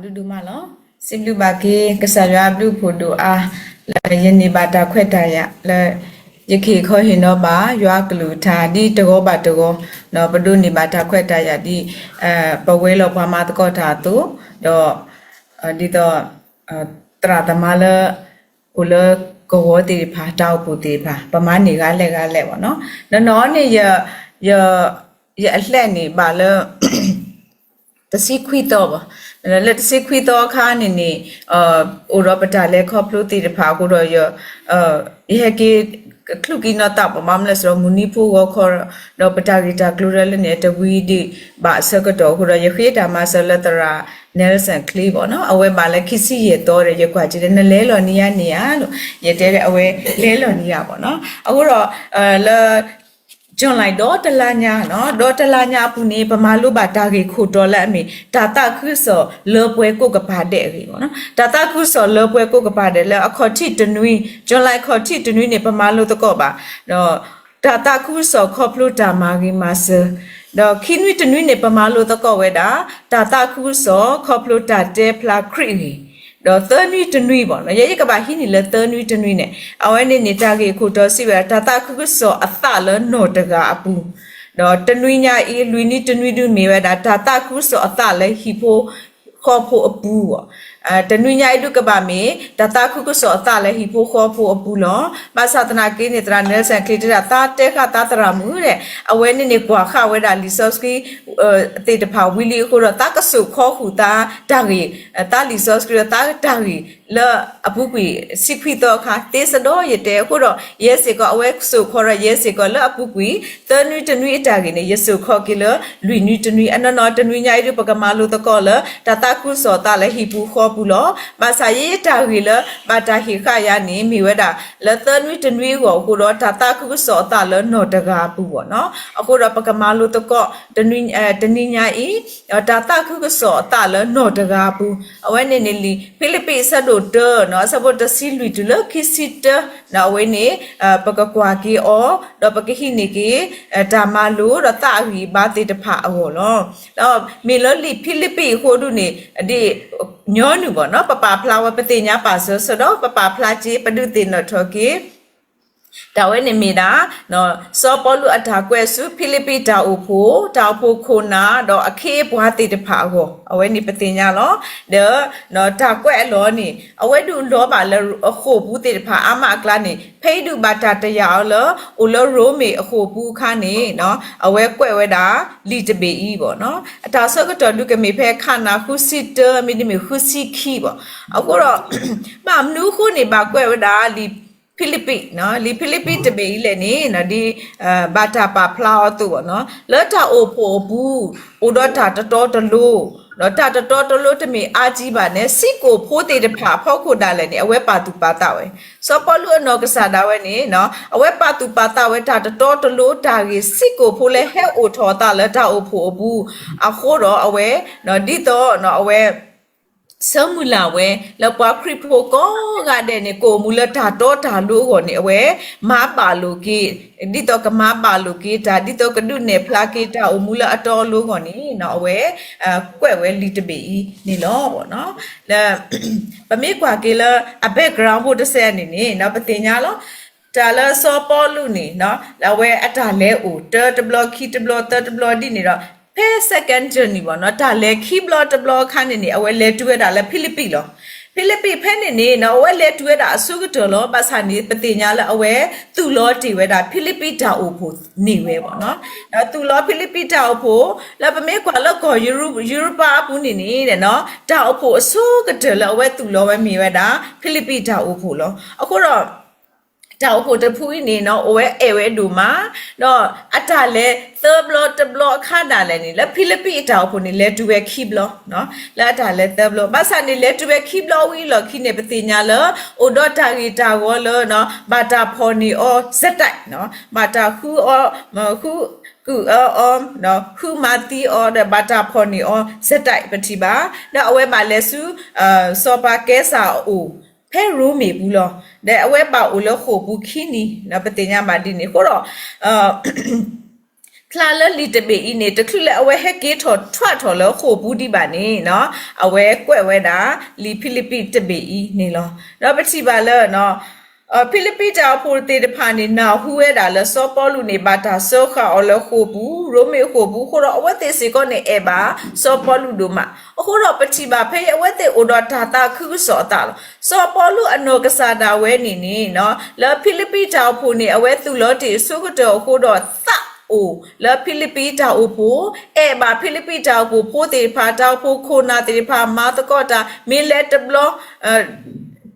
ဒိၣ်ဒိၣ်မးလီၤ. စံးဘျုးဘၣ်က့ၤ ကစၢ်ယွၤအဘျုးအဖှိၣ်ဒိၣ်အါ လၢယန့ၢ်ဘၣ်တၢ်ခွဲးတၢ်ယာ်လၢ ယကဟ့ၣ်ခီဟ့ၣ်နီၤဘၣ် ယွၤအကလုၢ်ကထါ ဒ်တဂီၤဘၣ်တဂီၤ ဒီးပဒိးန့ၢ်ဘၣ်တၢ်ခွဲးတၢ်ယာ်ဒ် ပဝဲလီၤပှၤမၤသကိးတၢ်အသိး, ဒီး ဒ်သိး သရၣ်သမါလၢ အိၣ်လၢကဝီၤသ့ၣ်တဖၣ် တၢ်အိၣ်ဖှိၣ်သ့ၣ်တဖၣ် ပမၤန့ၢ်ဂၤလဲၣ်ဂၤလဲၣ်ဘၣ်နီၤ. နီၢ်နီၢ်န့ၣ် ယ ယအလှဲၣ်န့ၣ်ဘၣ်လၢ တဆံခွံသီဘၣ်. လၢတဆံခွံသီအခါန့ၣ်န့ၣ် အိၣ်ဒီးပတၢ်လဲၤခီဖျိသ့ၣ်တဖၣ်အဃိဒီး ယဟဲက့ၤ ကချုးက့ၤနီၢ်သးဘၣ် ဘၣ်မနုၤလဲၣ်ဆိုတော့ မုၢ်နံၤဖိဂီၤခီ ဒီးပတၢ်ဂ့ၢ်တၢ်ကျိၤလၢန့ၣ် တဝံၤဒံးဘၣ်အဆၢကတီၢ်အဃိဒီး ယဃ့တၢ်မၤစၢၤလၢသရၣ် Nelson Clay ဘၣ်နီၤ. အဝဲဘၣ်လၢခံဆံယဲၢ်သီဒီး ယကွၢ်က့ၤဒီး နလဲၤလီၤန့ၢ်ဧါန့ၢ်ဧါလီၤ. ယတဲဒီး အဝဲလဲၤလီၤန့ၢ်ဧါဘၣ်နီၤ. အဃိဒီး လၢ July ဒီတလါညါနီၤ ဒီတလါညါအပူၤန့ၣ် ပမၤလိဘၣ်တၢ်ဂ့ၢ်ခိၣ်တီလၢအမ့ၢ် တၢ်သးခုကစီၣ်လၢပှဲၤကိးကပၤဒဲးအဂ့ၢ်ဘၣ်နီၤ. တၢ်သးခုကစီၣ်လၢပှဲၤကိးကပၤဒဲးလၢအခီၣ်ထံးတနွံ July ခီၣ်ထံးတနွံန့ၣ် ပမၤလိသကိးဘၣ် တၢ်သးခုကစီၣ်ခီဖျိတၢ်မၤဂ့ၤမၤစၢၤ, ဒီးခံနွံတနွံန့ၣ် ပမၤလိသကိးဝဲဒၣ် တၢ်သးခုကစီၣ်ခီဖျိတၢ်တဲဖျါခရံာ်အဂ့ၢ်, ဒီးသၢနွံတနွံဘၣ်နီၤ ယဲယကဘၣ်ဟံးန့ၢ်လၢသၢနွံတနွံန့ၣ် အဝဲန့ၣ်န့ၣ် တၢ်ဂ့ၢ်အခိၣ်တီစံးဝဲဒၣ် တၢ်သးခုကစီၣ်အသးလၢနီၢ်တဂၤအပူၤ, ဒီးတနွံညါအံၤ လွံၢ်နွံတနွံဒုးမ့ၢ်ဝဲဒၣ် တၢ်သးခုကစီၣ်အသးလၢဟံၣ်ဖိဃီဖိအပူၤဘၣ် တနွံညါအံၤဒုးကဘၣ်မ့ၢ် တၢ်သးခုကစီၣ်အသးလၢဟံၣ်ဖိဃီဖိအပူၤလီၤ. ဘၣ်ဆၣ်သနာ်က့န့ၣ် သရၣ် Nelson Clay တဲဒၣ် သးတဲဃာ်သးသရၣ်မုၣ်ဒီး အဝဲန့ၣ်န့ၣ် ကွၢ်ဃာ်ဝဲဒၣ်လံာ်စီဆှံ သ့ၣ်တဖၣ်ဝံၤလံအဃိဒီး သးကစိာ်ခီဃုာ်သးတၢ်ဂ့ၢ် သးလံာ်စီဆှံဒီး သးတၢ်ဂ့ၢ်လၢအပူၤကွံာ်ဆံခွံသီအခါ သ့စ့ၢ်ကီးယတဲအဃိဒီး ယဲစ့ၢ်ကီး အဝဲစိာ်ခီဒီး ယဲစ့ၢ်ကီးလၢအပူၤကွံာ် သၢနွံတနွံအတၢ်ဂ့ၢ်န့ၣ် ယစိာ်ခီက့ၤလၢ လွံၢ်နွံတနွံ အနီၢ်နီၢ်တနွံညါအံၤဒုး ပကမၤလိသကိးလၢ တၢ်သးခုကစီၣ်အသးလၢဟံၣ်ပူၤဃီပူၤလီၤ. ဘၣ်ဆၣ်ယဲယတၢ်ဂ့ၢ်လၢဘၣ်တၢ်ဟ့ၣ်ဃာ်ယၤန့ၣ် မ့ၢ်ဝဲဒၣ် လၢသၢနွံတနွံအဂီၢ်အဃိဒီး တၢ်သးခုကစီၣ်အသးလၢနီၢ်တဂၤအပူၤဘၣ်နီၤ. အဃိဒီးပကမၤလိသကိး တနွံညါအံၤ တၢ်သးခုကစီၣ်အသးလၢနီၢ်တဂၤအပူၤ အဝဲန့ၣ်န့ၣ်လံာ်ဖံလံးပံးအဆၢဒိၣ်တၢနီၤ အဆၢဖိတဆံလွံၢ်တုၤလၢခံဆံတၢ ဒီးအဝဲန့ၣ် ပကကွၢ်က့ၤအီၤ ဒီးပကဟံးန့ၢ်က့ၤ တၢ်မၤလိဒီးသးအဂံၢ်အဘါသ့ၣ်တဖၣ်အဂီၢ်လီၤ. ဒီးမ့ၢ်လၢလံာ်ဖံလံးပံးအဃိဒုးန့ၣ် ဒ်ညီနုၢ်ဘၣ်နီၤ ပပာ်ဖျါဝဲ ပသ့ၣ်ညါပာ်စၢၤစၢၤဒီး ပပာ်ဖျါက့ၤ ပဒုးသ့ၣ်နီၣ်ထီၣ်က့ၤ တၢ်ဝဲန့ၣ်မ့ၢ်ဒၣ် စီၤပီလူးအတၢ်ကွဲးဆူဖံလံးပံးတၢ်အိၣ်ဖှိၣ်, တၢ်အိၣ်ဖှိၣ်ခိၣ်နၢ် ဒီးအခ့အပှၤသ့ၣ်တဖၣ်အဂီၢ် အဝဲန့ၣ်ပသ့ၣ်ညါလီၤ. ဒီး တၢ်ကွဲးအလီၢ်န့ၣ် အဝဲဒုးလီၤဘၣ်လၢအဃိာ်ပူၤသ့ၣ်တဖၣ်အါမးအကျါန့ၣ် ဖဲအံၤဒုးဘၣ်တၢ်တယာ်အီၤလၢ အိၣ်လၢရိမ့ၤအဃိာ်ပူၤအခါန့ၣ် အဝဲကွဲးဝဲဒၣ် လံာ်တဘ့ၣ်အံၤဘၣ်နီၤ. အတၢ်ဆၢကတီၢ်ဒုးကမ့ၢ်ဖဲခါနၤဃုဆံတၢ မ့တမ့ၢ်ဃုဆံခံဘၣ်. အဃိဒီး ဘၣ်မနုၤအဃိန့ၣ် ဘၣ်ကွဲးဝဲဒၣ်လံာ်ဖံလံးပံး, လံာ်ဖံလံးပံးတဘ့ၣ်အံၤလဲၣ်န့ၣ် ဒ် ဘၣ်တၢ်ပာ်ဖျါအီၤအသိးဘၣ်နီၤ လၢတၢ်အိၣ်ဖှိၣ်အပူၤ အိၣ်ဒီးတၢ်တတီတလိၤ, ဒီးတၢ်တတီတလိၤတမ့ၢ်အါကံဘၣ်န့ၣ် ဆံးကိာ်ဖိသ့ၣ်တဖၣ်အဖီခိၣ်ဒၣ်လဲာ်န့ၣ် အဝဲပာ်သူၣ်ပာ်သးဝဲ. စီၤပီလူးအနီၢ်ကစၢ်ဒၣ်ဝဲန့ၣ် အဝဲပာ်သူၣ်ပာ်သးဝဲတၢ်တတီတလိၤတၢ်ဂ့ၢ်ဆံးကိာ်ဖိလၢဟဲအိၣ်ထီၣ်အသးလၢတၢ်အိၣ်ဖှိၣ်အပူၤ အဃိဒီးအဝဲ ဒ်သိးအဝဲ ဆၢမုၢ်လၢ်ဝဲ လၢပှၤခရံာ်ဖိကိးဂၤဒဲးန့ၣ် ကအိၣ်မူလၢတၢ်တီတၢ်လိၤအဂီၢ်န့ၣ် အဝဲ မၤဘၣ်လိာ်က့ၤ, ဒ်သိးကမၤဘၣ်လိာ်က့ၤတၢ် ဒ်သိးကဒုးနဲၣ်ဖျါက့ၤတၢ်အိၣ်မူလၢအတီအလိၤအဂီၢ်န့ၣ် အဝဲ ကွဲးဝဲလံာ်တဘ့ၣ်အံၤန့ၣ်လီၤ. ပမ့ၢ်ကွၢ်က့ၤလၢအ background ဖိတစဲးန့ၣ်န့ၣ် ပသ့ၣ်ညါလီၤ. တၢ်လၢစီၤပီလူးန့ၣ် အဝဲအတၢ်လဲၤအိၣ် တၢတဘျီ ခံတဘျီ သၢတဘျီဒ်န့ၣ်ဒီး ဖဲ second journey ဘၣ်နီၤ တၢ်လဲၤခံဘျီတဘျီအခါန့ၣ်န့ၣ် အဝဲလဲၤတုၤဝဲဒၣ်လၢဖံလံးပံးလီၤ. ဖံလံးပံးဖဲန့ၣ်န့ၣ် အဝဲလဲၤတုၤဝဲဒၣ်အဆိကတၢၢ်လီၤ. ဘၣ်ဆၣ်န့ၣ် ပသ့ၣ်ညါလၢအဝဲသူၣ်လီၤတ့ၢ်ဝဲဒၣ် ဖံလံးပံးတၢ်အိၣ်ဖှိၣ်န့ၢ်ဝဲဘၣ်နီၤ. ဒီးသူၣ်လီၤဖံလံးပံးတၢ်အိၣ်ဖှိၣ် လၢပမ့ၢ်ကွၢ်လၢကီၢ်ယူရပၤအပူၤန့ၣ်န့ၣ် တၢ်အိၣ်ဖှိၣ်အဆိကတၢၢ်လၢအဝဲသူၣ်လီၤဝဲမ့ၢ်ဝဲဒၣ် ဖံလံးပံးတၢ်အိၣ်ဖှိၣ်လီၤ. အဃိဒီး တၢ်အိၣ်ဖှိၣ်တဖုအံၤန့ၣ် အဝဲအဲၣ်ဝဲဒိၣ်မး, ဒီးအတၢ်လဲၤသၢဘျီတဘျီအခါဒၣ်လဲာ်န့ၣ် လၢဖံလံးပံးအတၢ်အိၣ်ဖှိၣ်န့ၣ် လဲၤတုၤဝဲခံဘျီ, လၢအတၢ်လဲၤသၢဘျီ, ဘၣ်ဆၣ်န့ၣ် လဲၤတုၤဝဲခံဘျီဝံၤအလီၢ်ခံန့ၣ် ပသ့ၣ်ညါလၢ အိၣ်ဒီးတၢ်ဂ့ၢ်တၢ်ဂီၤလၢ ဘၣ်တၢ်ဖီၣ်န့ၢ်အီၤ ဆက်တိုက်, ဘၣ်တၢ်ဃုအီၤ ဃုကုၢ်အီၤ, ဃုမၤသံအီၤဒီး ဘၣ်တၢ်ဖီၣ်န့ၢ်အီၤ ဆက်တိုက် ပထံၣ်ဘၣ်, ဒီးအဝဲဘၣ်လဲၤဆူ စီၤပၤကဲစၢ်အအိၣ် ဖဲရိမ့ၤပူၤလီၤ. ဒီးအဝဲဘၣ်အိၣ်လၢဃိာ်ပူၤခံနံၤ ပသ့ၣ်ညါဘၣ်ဒ်န့ၣ်အဃိဒီး ဖျါလၢလံာ်တဘ့ၣ်အံၤန့ၣ် တချုးလၢအဝဲဟဲက့ၤထီၣ်ထွဲထီၣ်လၢဃိာ်ပူၤဒံးဘၣ်န့ၣ် အဝဲကွဲးဝဲဒၣ် လံာ်ဖံလံးပံးတဘ့ၣ်အံၤန့ၣ်လီၤ. ဒီးပထံၣ်ဘၣ်လၢ ဖံလံးပံးတၢ်အိၣ်ဖှိၣ်သ့ၣ်တဖၣ်န့ၣ် နၢ်ဟူဝဲဒၣ်လၢစီၤပီလူးန့ၣ် ဘၣ်တၢ်စၢဃာ်အီၤလၢဃိာ်ပူၤ, ရိမ့ၤဃိာ်ပူၤအဃိဒီး အဝဲသ့ၣ်စ့ၢ်ကီးန့ၣ် အဲၣ်ဘၣ်စီၤပီလူးဒိၣ်မး. အဃိဒီးပထံၣ်ဘၣ်ဖဲအံၤ အဝဲသ့ၣ်အိၣ်ဒီးတၢ်သးခုကစီၣ်အသးလီၤ. စီၤပီလူးအနီၢ်ကစၢ်ဒၣ်ဝဲန့ၣ်န့ၣ် လၢဖံလံးပံးတၢ်အိၣ်ဖှိၣ်န့ၣ် အဝဲသူၣ်လီၤတ့ၢ်အဆိကတၢၢ်အဃိဒီး သးအိၣ်လၢဖံလံးပံးတၢ်အိၣ်ဖှိၣ်, အဲၣ်ဘၣ်ဖံလံးပံးတၢ်အိၣ်ဖှိၣ်ဖိသ့ၣ်တဖၣ်, တၢ်အိၣ်ဖှိၣ်ခိၣ်နၢ်သ့ၣ်တဖၣ် မၤသကိးတၢ်, မ့ၢ်လဲၤတဘျီ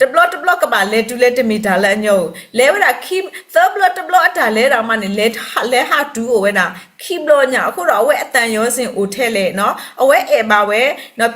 တဘျီတဘျီကဘၣ်လဲၤတုၤလၢတမ့ၢ်တၢ်လၢအညီဧိၤ, လဲၤဝဲဒၣ်ခံ သၢဘျီတဘျီအတၢ်လဲၤဒၣ်မးန့ၣ် လဲၤဟးတူၢ်အိၣ်ဝဲဒၣ်ခံဘျီညါအဃိဒီး အဝဲအသးညီစ့ၢ်အိၣ်ထဲလဲၣ်နီၤ, အဝဲအဲၣ်ဘၣ်ဝဲ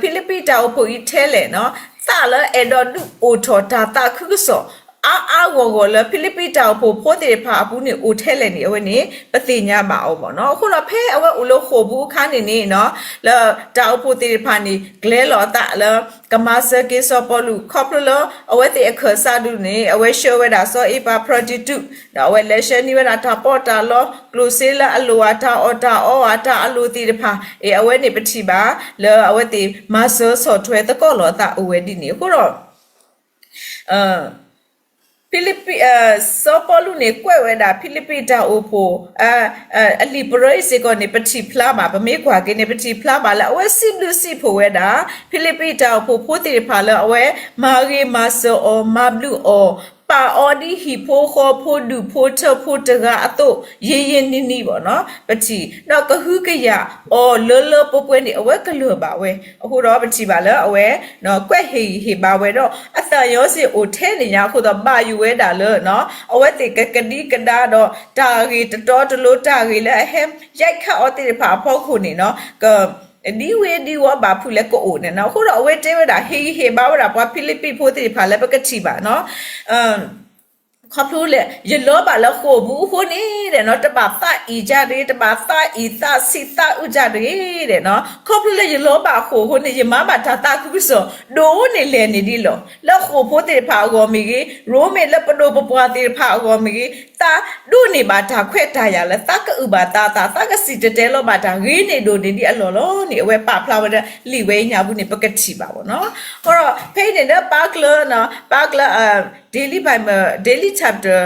ဖံလံးပံးတၢ်အိၣ်ဖှိၣ်အံၤထဲလဲၣ်နီၤ, သးလၢအဲၣ်ဒိးဒုးအိၣ်ထီၣ်တၢ်သးခုကစီၣ် အါအါဂီၢ်ဂီၢ်လၢဖံလံးပံးတၢ်အိၣ်ဖှိၣ်ဖိသ့ၣ်တဖၣ်အပူၤန့ၣ်အိၣ်ထဲလဲၣ်န့ၣ် အဝဲန့ၣ် ပသ့ၣ်ညါဘၣ်အီၤဘၣ်နီၤ. အဃိဒီးဖဲအဝဲအိၣ်လၢဃိာ်ပူၤအခါန့ၣ်န့ၣ်နီၤ, လၢတၢ်အိၣ်ဖှိၣ်သ့ၣ်တဖၣ်န့ၣ် ကျဲၤလီၤအသးလၢ ကမၤစၢၤက့ၤစီၤပီလူး ခီဖျိလၢအဝဲသ့ၣ်အခၢၣ်စးဒုးန့ၣ် အဝဲဆှၢဝဲဒၣ်စီၤအ့ပၤဖြီတံတူး ဒီးအဝဲလဲၤဆှၢန့ၢ်ဝဲဒၣ်တၢ်ပီးတၢ်လီ ကျိၣ်စ့လၢအလိၣ်ဧါ တၢ်အီၣ်တၢ်အီဧါ တၢ်အလိၣ်သ့ၣ်တဖၣ် အဝဲန့ၣ်ပထံၣ်ဘၣ် လၢအဝဲသ့ၣ်မၤစၢၤဆီၣ်ထွဲသကိးလီၤအသးအိၣ်ဝဲဒ်န့ၣ်အဃိဒီး ဖံလံးပံး စီၤပီလူးန့ၣ် ကွဲးဝဲဒၣ်ဖံလံးပံးတၢ်အိၣ်ဖှိၣ် အလံာ်ပရၢအံၤစ့ၢ်ကီးန့ၣ် ပထံၣ်ဖျါဘၣ် ပမ့ၢ်ကွၢ်က့ၤန့ၣ် ပထံၣ်ဖျါဘၣ်လၢအဝဲစံးဘျုးစံးဖှိၣ်ဝဲဒၣ် ဖံလံးပံးတၢ်အိၣ်ဖှိၣ်ဖိသ့ၣ်တဖၣ်လၢအဝဲမၤဂ့ၤမၤစၢၤအီၤ မၤဘျုးအီၤ ပာ်အီၤဒ်ဟံၣ်ဖိဃီဖိဒူၣ်ဖိထၢဖိတဂၤအသိး ယံာ်ယံာ်နံၤနံၤဘၣ်နီၤ ပထံၣ် ဒီးကဟုကယာ်အီၤလၢလၢပှဲၤပှဲၤန့ၣ် အဝဲကလၢၤဘၣ်ဝဲ အဃိဒီးပထံၣ်ဘၣ်လၢအဝဲ ကွဲးဟ့ၣ်ဂံၢ်ဟ့ၣ်ဘါဝဲဒီး အသးညီစ့ၢ်အိၣ်ထဲန့ၣ်ညါအဃိဒီး ဘၣ်ယိၣ်ဝဲဒၣ်လၢ အဝဲသ့ၣ်ကကဒံကဒါဒီး တၢ်ဂ့ၢ်တတီတလိၤတၢ်ဂ့ၢ်လၢအဟဲယဲၢ်ခးအီၤသ့ၣ်တဖၣ်အဖီခိၣ်န့ၣ်နီၤ က ဒ်ဝ့ဒ်ဝီဘၣ်ဖုးလၢကအိၣ်န့ၣ်နီၤ အဃိဒီးအဝဲတဲဝဲဒၣ် ဟ့ၣ်ဂံၢ်ဟ့ၣ်ဘါဝဲဒၣ်ပှၤဖံလံးပံးဖိသ့ၣ်တဖၣ်လၢပကထံၣ်ဘၣ်နီၤ ခီဖျိလၢယလီၤဘၣ်လၢဃိာ်ပူၤအဃိန့ၣ်ဒီးနီၤ တဘၣ်သးအံၤကၢ်တဂ့ၤ တဘၣ်သးအံၤသးဆံးသးအုးကၢ်တဂ့ၤဒီးနီၤ ခီဖျိလၢယလီၤဘၣ်ဃိာ်အဃိန့ၣ် ယမၤဘၣ်တၢ်သးခုကစီၣ် ဒိၣ်န့ၢ်လဲၢ်န့ၣ်ဒ်လီၤ လၢဃိာ်ဖိသ့ၣ်တဖၣ်အဂီၢ်မ့ၢ်ဂ့ၤ ရိမ့ၤလၢပဒိၣ်ပပှၢ်သ့ၣ်တဖၣ်အဂီၢ်မ့ၢ်ဂ့ၤ သးဒိးန့ၢ်ဘၣ်တၢ်ခွဲးတၢ်ယာ်လၢ သးကအုၣ်ဘၣ်သးသး သးကစံၣ်တဲၤတဲလီၤဘၣ်တၢ်ဂ့ၤန့ၣ်ဒိၣ်န့ၢ်ဒ်အလီၢ်လီၤန့ၣ် အဝဲပာ်ဖျါဝဲဒၣ်လံာ်ဝဲအံၤညါပူၤန့ၣ် ပကထံၣ်ဘၣ်ဘၣ်နီၤ အဃိဒီး ဖဲအံၤန့ၣ်ဒီးပာ်ကျၢၤ ပာ်ကျၢၤ Daily Bible Daily Chapter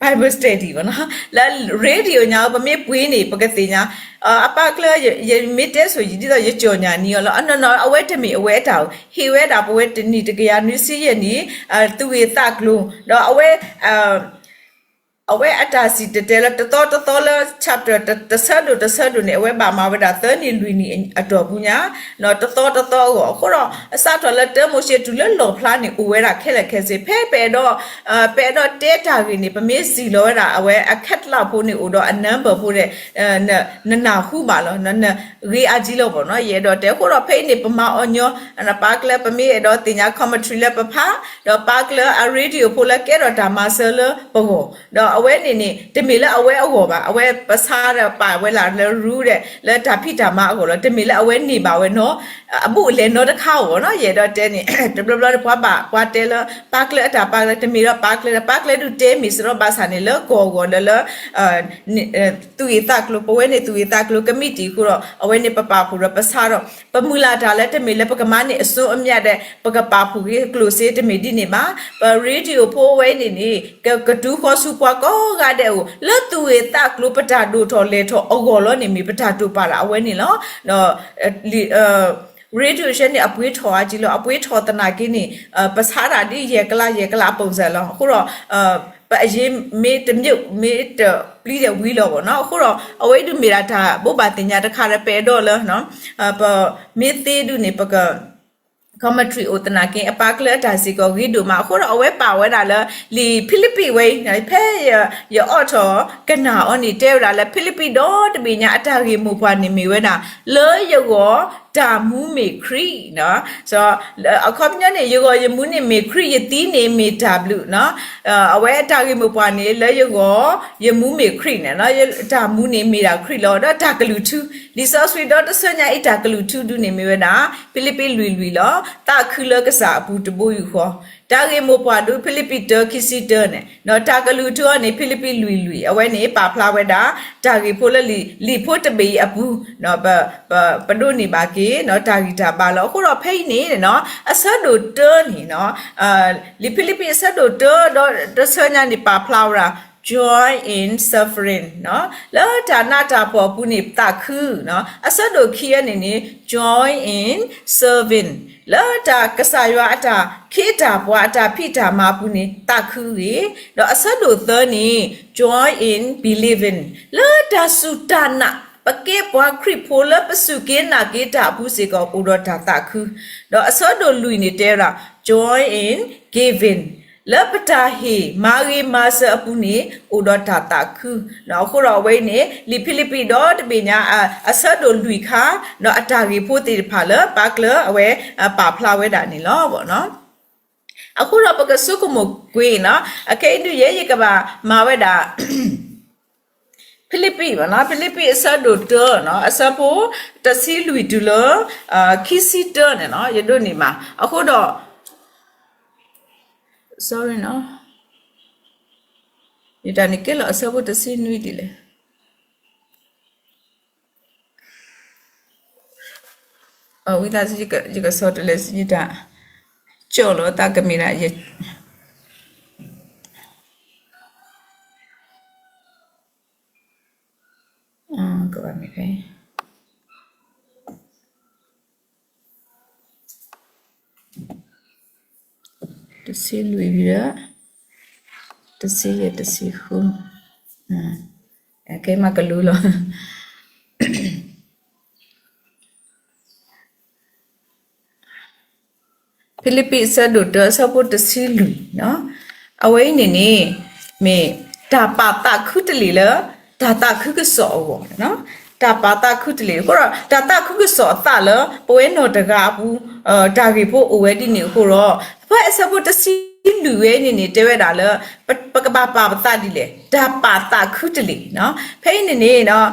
Bible Study ဘၣ်နီၤ လၢ radio ညါ ပမ့ၢ်ပှ့ၤန့ၣ် ပကသ့ၣ်ညါ အပာ်ကျၢၤ ယမ့ၢ်တဲဆိယံာ်ဒ်သိးယကၠီၣ်ညါနံၤအီၤလီၤ အနီၢ်နီၢ်အဝဲတမ့ၢ်အဝဲအတၢ်အိၣ် ဟ့ၣ်ဝဲဒၣ်ပဝဲတနံၣ်တကယၤနွံဆံယဲၢ်နံၣ် သူၣ်ဂ့ၢ်သးကျိၤ ဒီးအဝဲ အဝဲအတၢ်စံၣ်တဲၤတဲလၢတသီတသီလၢ chapter တဆၢဒိၣ်တဆၢဒိၣ်န့ၣ် အဝဲဘၣ်မၤဝဲဒၣ်သၢနံၣ်လွံၢ်နံၣ်အတီၢ်ပူၤညါ တသီတသီအဂီၢ် အဃိဒီး အစးထီၣ်လၢတၢမိၤၡ့တုၤလၢလီၣ်ဖျါန့ၣ် အိၣ်ဝဲဒၣ်ခဲလၢာ်ခဲဆ့ ဖဲပအဲၣ်ဒိး ပအဲၣ်ဒိးတဲတၢ်ဂ့ၢ်န့ၣ် ပမ့ၢ်စံၣ်လီၤဝဲဒၣ် အဝဲအ catalog ဖိန့ၣ် အိၣ်ဒီးအ number ဖိန့ၣ် နနၢ်ဟူဘၣ်လီၤ ဂ့ၤအါကံလီၤဘၣ်နီၤ ယအဲၣ်ဒိးတဲ အဃိဒီးဖဲအံၤန့ၣ် ပမၤအီၤညီ ပာ်ကျၢၤ ပမ့ၢ်အဲၣ်ဒိးသ့ၣ်ညါ commentary လၢပဖး ဒီးပာ်ကျၢၤအ radio ဖိလၢကဲထီၣ်တၢ်မၤစၢၤလၢပဂီၢ် ဒီးအဝဲန့ၣ်န့ၣ် တမ့ၢ်လၢအဝဲအဂီၢ်ဘၣ် အဝဲပဆါဒီးပာ်ဝဲလၢ rule ဒီး လၢတၢ်ဖံးတၢ်မၤအဂီၢ်လီၤ တမ့ၢ်လၢအဝဲန့ၢ်ဘၣ်ဝဲနီၤ အဘူးအလဲနီတခါအဂီၢ်နီၤ ယအဲၣ်ဒိးတဲန့ၣ် တဘျီဘျီပှၤဘၣ်ပှၤတဲလၢ ပာ်ကျၢၤအတၢ်ပာ်ကျၢၤ တမ့ၢ်ဒီးပာ်ကျၢၤဒီး ပာ်ကျၢၤဒုးတဲမ့ၢ်စရီဘၣ်ဆၣ်န့ၣ် လၢကီၢ်အဂီၢ်ဒီးလၢ သူၣ်ဂ့ၢ်သးကျိၤ ပဝဲန့ၣ်သူၣ်ဂ့ၢ်သးကျိၤကမံးတံာ်အဃိဒီး အဝဲန့ၣ်ပပာ်ဖှိၣ်ဒီးပဆါဒီး ပမုၢ်လၢ်တၢ်လၢတမ့ၢ်လၢပကမၤန့ၢ်အစိအမျးဒီး ပကပာ်ဖှိၣ်က့ၤကျိၣ်စ့တမ့ၢ်ဒ်န့ၣ်ဘၣ် ပ radio ဖိဝဲန့ၣ်န့ၣ် ကကတုၤဃီၤဆူပှၤကိးဂၤဒဲးအအိၣ် လၢသူၣ်ဂ့ၢ်သးကျိၤပတၢ်ဒိၣ်ထီၣ်လဲၤထီၣ်အဂီၢ်လီၤန့ၣ်မ့ၢ်ပတၢ်တိာ်ပာ်ဒၣ်အဝဲန့ၣ်လီၤ radio ဆဲန့ၣ် အပှ့ၤထီၣ်အါကံလီၤ အပှ့ၤထီၣ်သနာ်က့န့ၣ် ပဆါတၢ်ဒ်ယဲၢ်ကလးယဲၢ်ကလးအပုံစံလီၤ အဃိဒီး ပအရေးမ့ၢ်တမြုပ်မ့ၢ်တပျံၤဒီးဝံၤလီၤဘၣ်နီၤ အဃိဒီး အဝဲဒုးမ့ၢ်ဒၣ်တၢ်ဘိးဘၣ်သ့ၣ်ညါတခါဒီး ပအဲၣ်ဒိးလၢ ပမ့ၢ်သ့ဒုးန့ၣ် ပက commentary အိၣ်သနာ်က့ အပာ်ကျၢၤအတၢ်စ့ၢ်ကီးဂ့ၤဒိၣ်မး အဃိဒီးအဝဲပာ်ဝဲဒၣ်လၢ လံာ်ဖံလံးပံးဝဲအံၤ ဖဲယအိးထီၣ်ကနၣ်အီၤန့ၣ် တဲဝဲဒၣ်လၢ ဖံလံးပံးဒီတဘ့ၣ်ညါအတၢ်ဂ့ၢ်မိၢ်ပှၢ်န့ၣ်မ့ၢ်ဝဲဒၣ် လၢယဂီၢ်တၢ်မူမ့ၢ်ခရံာ် အခီပညီန့ၣ် ယဂီၢ်ယမူန့ၣ်မ့ၢ်ခရံာ် ယသံန့ၣ်မ့ၢ်တၢ်ဘျုးနီၤ အဝဲအတၢ်ဂ့ၢ်မိၢ်ပှၢ်န့ၣ် လၢယဂီၢ်ယမူမ့ၢ်ခရံာ်န့ၣ် တၢ်မူန့ၣ်မ့ၢ်ဒၣ်ခရံာ်လီၤ ဒီးတၢ်ကလုၢ်ထူ လံာ်စီဆှံဒီတဆၢညါအံၤတၢ်ကလုၢ်ထူဒုးန့ၣ်မ့ၢ်ဝဲဒၣ် ဖံလံးပံးလွံၢ်လွံၢ်လီၤ သးခုလၢကစၢ်အပူၤတဘိယူၢ်ဃီ တၢ်ဂ့ၢ်မိၢ်ပှၢ်ဒု ဖံလံးပံးတၢ ခံဆံတၢန့ၣ် တၢ်ကလုၢ်ထူအီၤန့ၣ် ဖံလံးပံးလွံၢ်လွံၢ် အဝဲန့ၣ် ပာ်ဖျါဝဲဒၣ် တၢ်ဂ့ၢ်ဖိလၢလံာ်ဖိတဘ့ၣ်အံၤအပူၤ ပဒိးန့ၢ်ဘၣ်က့ၤ တၢ်ဂံၢ်တၢ်ဘါလၢ အဃိဒီးဖဲအံၤန့ၣ် အဆၢဒိၣ်တၢန့ၣ် လံာ်ဖံလံးပံးအဆၢဒိၣ်တၢ ဒီးတဆၢညါန့ၣ် ပာ်ဖျါဝဲဒၣ် joy in suffering လၢတၢ်နးတၢ်ဖှီၣ်အပူၤန့ၣ် သးခု, အဆၢဒိၣ်ခံအံၤန့ၣ်န့ၣ် joy in serving လၢတၢ်ကစၢ်ယွၤအတၢ်ခ့ တၢ်ပှၤအတၢ်ဖံးတၢ်မၤအပူၤန့ၣ် သးခုဂ့ၤ, ဒီးအဆၢဒိၣ်သၢန့ၣ် joy in believing လၢတၢ်စူၢ်တၢ်နာ် ပကဲပှၤခရံာ်ဖိလၢပစူၢ်က့ၤနာ်က့ၤတၢ်အပူၤစ့ၢ်ကီး အိၣ်ဒီးတၢ်သးခု, ဒီးအဆၢဒိၣ်လွံၢ်န့ၣ်တဲဝဲဒၣ် joy in giving လၢပတၢ်ဟ့ၣ်မၤဂ့ၤမၤစၢၤအပူၤန့ၣ် အိၣ်ဒီးတၢ်သးခု, အဃိဒီးအဝဲအံၤန့ၣ် လံာ်ဖံလံးပံးဒီတဘ့ၣ်ညါ အဆၢဒိၣ်လွံၢ်ခါ ဒီးအတၢ်ဂ့ၢ်ဖိသ့ၣ်တဖၣ်လၢ ပာ်ကျၢၤအဝဲ ပာ်ဖျါဝဲဒၣ်န့ၣ်လီၤ. အဃိဒီးပကဆိကမိၣ်ကွံာ်နီၤ, အခဲအံၤဒုးယဲ ယကဘၣ်မၤဝဲဒၣ် ဖံလံးပံး, ဖံလံးပံးအဆၢဒိၣ်တၢနီၤ, အဆၢဖိတဆံလွံၢ်တုၤလၢ ခံဆံတၢန့ၣ်နီၤ, ယဒိးန့ၢ်မး. အဃိဒီး sorry နီၤ, ယတၢ်န့ၣ်ကဲလီၤအဆၢဖိတဆံနွံဒ်လဲၣ်. ဝံသးစူၤ ယကဆီၣ်တလဲၤစံးတၢ် ကၠီၣ်လီၤသးကမ့ၢ်ဒၣ်ယ ကဘၣ်မ့ၢ်ဖဲ တဆံလွံၢ်ဒီး တဆံယဲၢ် တဆံဃု, ကဲမးကလူလီၤ. ဖံလံးပံးအဆၢဒိၣ်တၢ အဆၢဖိတဆံလွံၢ်နီၤ, အဝဲအံၤန့ၣ်န့ၣ် မ့ၢ်တၢ်ပာ်သးခုတလ့ၢ်လၢ တၢ်သးခုကစီၣ်အဂီၢ်, တၢ်ပာ်သးခုတလ့ၢ်, အဃိဒီး တၢ်သးခုကစီၣ်အသးလၢ ပဝဲနီၢ်တဂၤအပူၤ တၢ်ဂ့ၢ်ဖိအိၣ်ဝဲဒ်န့ၣ်အဃိဒီး ဖဲအဆၢဖိတဆံလွံၢ်ဝဲန့ၣ်န့ၣ် တဲဝဲဒၣ်လၢ ပကဘၣ်ပာ်ပသးဒ်လဲၣ်, တၢ်ပာ်သးခုတလ့ၢ်နီၤ. ဖဲအံၤန့ၣ်န့ၣ်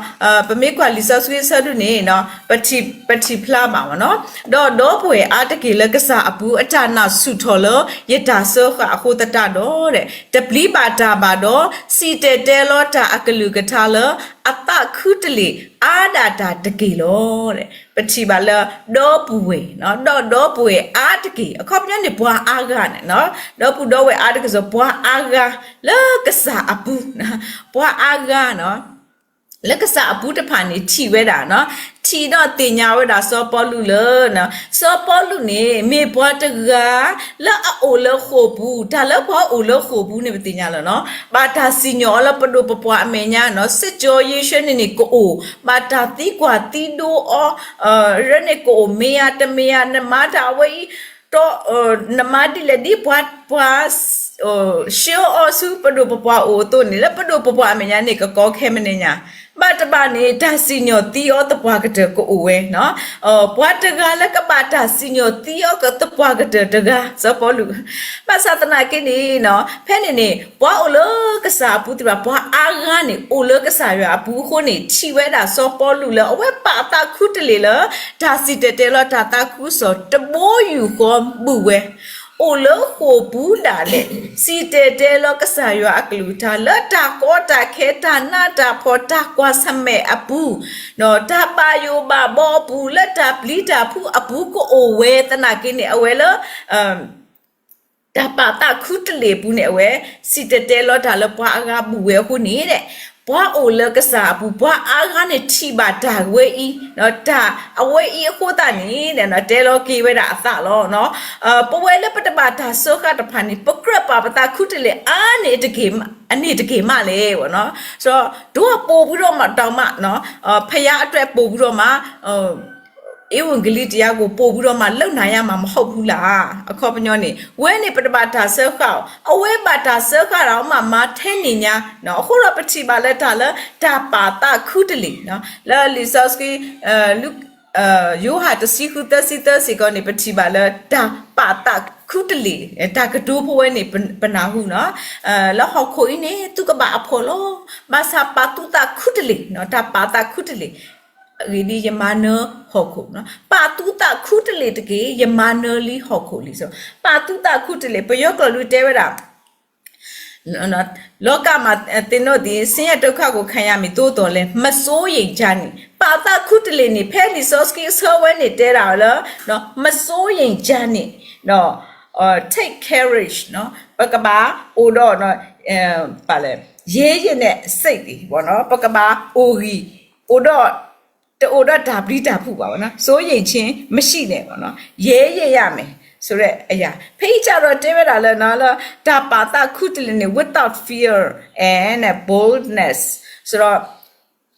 ပမ့ၢ်ကွၢ်လံာ်စီဆှံအဆၢဒုန့ၣ် ပထံၣ်ဖျါဘၣ်မးနီၤ, ဒီးဒီပုၢ်ဝဲၢ်အါတက့ၢ်လၢကစၢ်အပူၤ အတၢ်နာ်ဆူၣ်ထီၣ်လၢယတၢ်စၢဃာ်အဃိသတးဒီး တပျံၤဘၣ်တၢ်ဘၣ်ဒီး စံၣ်တဲၤတဲလီၤတၢ်အကလုၢ်ကထါလၢ အသးခုတလ့ၢ်အါဒၣ်တၢ်တက့ၢ်လီၤ. ပထံၣ်ဘၣ်လၢ ဒီပုၢ်ဝဲၢ် ဒီးဒီပုၢ်ဝဲၢ်အါတက့ၢ်, အခီပညီန့ၣ် ပှၤအါဂၤန့ၣ်နီၤ, ဒီပုၢ်ဒီဝဲၢ်အါတက့ၢ်စ့ၢ် ပှၤအါဂၤလၢကစၢ်အပူၤ, ပှၤအါဂၤနီၤ လၢကစၢ်အပူၤတဖၣ်န့ၣ် ထံၣ်ဝဲဒၣ်နီၤ, ထံၣ်ဒီးသ့ၣ်ညါဝဲဒၣ်စီၤပီလူးလၢ စီၤပီလူးန့ၣ် မ့ၢ်ပှၤတဂၤ လၢအအိၣ်လၢဃိာ်ပူၤ, တၢ်လၢပှၤအိၣ်လၢဃိာ်ပူၤန့ၣ် ပသ့ၣ်ညါလီၤနီၤ, ဘၣ်တၢ်စံၣ်ညီၣ်အီၤလၢပဒိၣ်ပပှၢ်အမဲာ်ညါနီၤ, စ့ၢ်ကီးယ့ၣ်ၡူးန့ၣ်န့ၣ်ကအိၣ်, ဘၣ်တၢ်သံကွၢ်သံဒိးအီၤ, ရၢန့ၣ်ကအိၣ်မ့ၢ်ဧါတမ့ၢ်ဧါ, နမၤတၢ်အဝဲအံၤ ဒီး နမၤဒ်လဲၣ်ဒ်ပှၤ ပှၤ ဆှၢအီၤဆူပဒိၣ်ပပှၢ်အိၣ်အသိးန့ၣ် လၢပဒိၣ်ပပှၢ်အမဲာ်ညါန့ၣ် ကကီခဲမ့ၢ်န့ၣ်ညါ, ဘၣ်တဘၣ်န့ၣ် တၢ်စံၣ်ညီၣ်သံအီၤသပှၢ်ကတၢၢ်ကအိၣ်ဝဲနီၤ, ပှၤတဂၤလၢကဘၣ်တၢ်စံၣ်ညီၣ်သံအီၤသပှၢ်ကတၢၢ်တဂၤ စီၤပီလူး, ဘၣ်ဆၣ်သနာ်က့န့ၣ်နီၤ ဖဲန့ၣ်န့ၣ် ပှၤအိၣ်လၢကစၢ်အပူၤသ့ၣ်တဖၣ် ပှၤအါဂၤန့ၣ် အိၣ်လၢကစၢ်ယွၤအပူၤအဃိန့ၣ် ထံၣ်ဝဲဒၣ်စီၤပီလူးလၢ အဝဲပာ်အသးခုတလ့ၢ်လၢ တၢ်စံၣ်တဲၤတဲလီၤတၢ်သးခုကစီၣ်တဘိယူၢ်ဃီဘူၣ်ဝဲ, အိၣ်လၢဃိာ်ပူၤဒၣ်လဲာ် စံၣ်တဲၤတဲလီၤကစၢ်ယွၤအကလုၢ်ကထါ လၢတၢ်ကီတၢ်ခဲ တၢ်နးတၢ်ဖှီၣ် တၢ်ကွၢ်ဆၢၣ်မဲာ်အပူၤ, ဒီးတၢ်ဘၣ်ယိၣ်ဘၣ်ဘီအပူၤ လၢတၢ်ပျံၤတၢ်ဖုးအပူၤကအိၣ်ဝဲသနာ်က့န့ၣ် အဝဲလၢ တၢ်ပာ်သးခုတလ့ၢ်အပူၤန့ၣ် အဝဲ စံၣ်တဲၤတဲလီၤတၢ်လၢပှၤအါဂၤဘူၣ်ဝဲအဃိန့ၣ် ပှၤအိၣ်လၢကစၢ်အပူၤ ပှၤအါဂၤန့ၣ်ထံၣ်ဘၣ်တၢ်ဝဲအံၤ, တၢ်အဝဲအံၤအဃိသတးန့ၣ် တဲလီၤက့ၤဝဲဒၣ်အသးလီၤ. ပဝဲလၢပတဘၣ်တၢ်စၢဃာ်တဖၣ်န့ၣ် ပကြၢးပာ်ပသးခုတလ့ၢ်အါန့ၢ်တက့ၢ်, အန့ၣ်တက့ၢ်မးလဲၣ်. ဒီးပိာ်ပူၤထီၣ်မးတၢ်မး, ဖယါအတၢ်ပိာ်ပူၤထီၣ်မး ဧဝံဂေလိတရားကို ပို့ပြီးတော့မှ လုပ်နိုင်ရမှာ မဟုတ်ဘူးလား. အခီပညီန့ၣ် ဝဲန့ၣ်ပတဘၣ်တၢ်စၢဃာ်အီၤ, အဝဲဘၣ်တၢ်စၢဃာ်တၢ်မး မၤထဲန့ၣ်ညါ, အဃိဒီးပထံၣ်ဘၣ်လၢတၢ်လၢတၢ်ပာ်သးခုတလ့ၢ်, လၢလံာ်စီဆှံ ယိၤဟၣ်တဆံဃုသၢဆံသၢစ့ၢ်ကီးန့ၣ် ပထံၣ်ဘၣ်လၢတၢ်ပာ်သးခုတလ့ၢ်, တၢ်ကတိၤဖိဝဲန့ၣ် ပနၢ်ဟူနီၤ, လၢဟီၣ်ခိၣ်အံၤန့ၣ် သုကဘၣ်အဖှီၣ်လီၤ. ဘၣ်ဆၣ်ပာ်သူၣ်သးခုတလ့ၢ်, တၢ်ပာ်သးခုတလ့ၢ် အဂ့ၢ်ဒ်အံၤ, ယမၤနၢၤဟီၣ်ခိၣ်, ပာ်သူၣ်သးခူတလ့ၢ်တက့ၢ်, ယမၤနၢၤလံဟီၣ်ခိၣ်လံ. ပာ်သူၣ်သးခူတလ့ၢ်, ပယီၤကျိာ်ဒုးတဲဝဲဒၣ်, လောကမှာသင်တို့သည် ဆင်းရဲဒုက္ခကိုခံရမည်, သို့သော်လည်း မစိုးရိမ်ကြနှင့်. ပာ်သးခူတလ့ၢ်န့ၣ် ဖဲလံာ်စီဆှံအဆၢဝဲန့ၣ်တဲဒၣ်လၢ မစိုးရိမ်ကြနှင့်, take courage, ပကဘၣ်အိၣ်ဒီး ရဲရင့်တဲ့စိတ်, ပကဘၣ်အိၣ်ဂံၢ်, အိၣ်ဒီး တအိၣ်ဒီးတၢ်ပျံၤတၢ်ဖုးဘၣ်, စိုးရိမ်ခြင်းမရှိနဲ့, ရဲရင့်ရမယ်ဆိုတဲ့အရာ, ဖဲအံၤကဒီးတဲဝဲဒၣ်လၢ လၢတၢ်ပာ်သးခူတလ့ၢ်န့ၣ် without fear and boldness, ဆိုတော့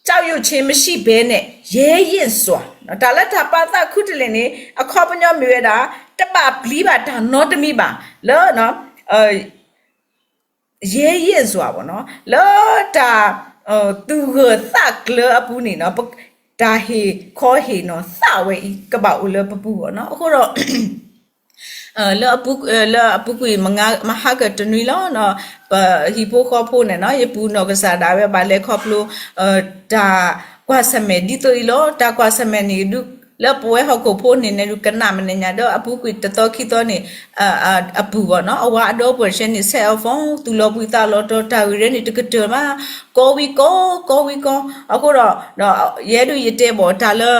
ကြောက်ရွံ့ခြင်းမရှိဘဲနဲ့ ရဲရင့်စွာ, တၢ်လၢတၢ်ပာ်သးခူတလ့ၢ်န့ၣ် အခီပညီမ့ၢ်ဝဲဒၣ် တဘၣ်ပျံၤဘၣ်တၢ်နီတမံၤဘၣ်, လၢ ရဲရင့်စွာ လၢတၢ်သူၣ်ဂၢၢ်သးကျၢၤအပူၤန့ၣ်, တၢ်ဟ့ၣ်ခီဟ့ၣ်နီၤသးဝဲအံၤ ကဘၣ်အိၣ်လၢပပူၤအီၤ. အဃိဒီး လၢအပူၤကွံာ်မဟါကတနွံလီၤ, ပဟံၣ်ဖိဃီဖိန့ၣ် ယပူၤနီၢ်ကစၢ်ဒၣ်ဝဲဘၣ်လဲၤခီဖျိ တၢ်ကွၢ်ဆၢၣ်မဲာ်ဒ်သိးအံၤလီၤ. တၢ်ကွၢ်ဆၢၣ်မဲာ်န့ၣ်ဒုး လၢပဝဲဟီၣ်ခိၣ်ဖိန့ၣ်န့ၣ်ဒုး ကနၣ်မနုၤညါဒီး အပူၤကွံာ်တသီခံသီန့ၣ် အပူၤဘၣ်နီၤ, အဝဲအဒီပုၢ်ဝဲၢ်ဆဲန့ၣ် ဆဲးအီၣ်ဖိ သူၣ်လီၤဘှံးသးလီၤတီၤ တၢ်ဂ့ၢ်ရဲန့ၣ်တကတၢၢ်ဘၣ်, ကီဝံၤကီ ကီဝံၤကီ, အဃိဒီး ယဲဒုးယတဲဘၣ်တၢ်လၢ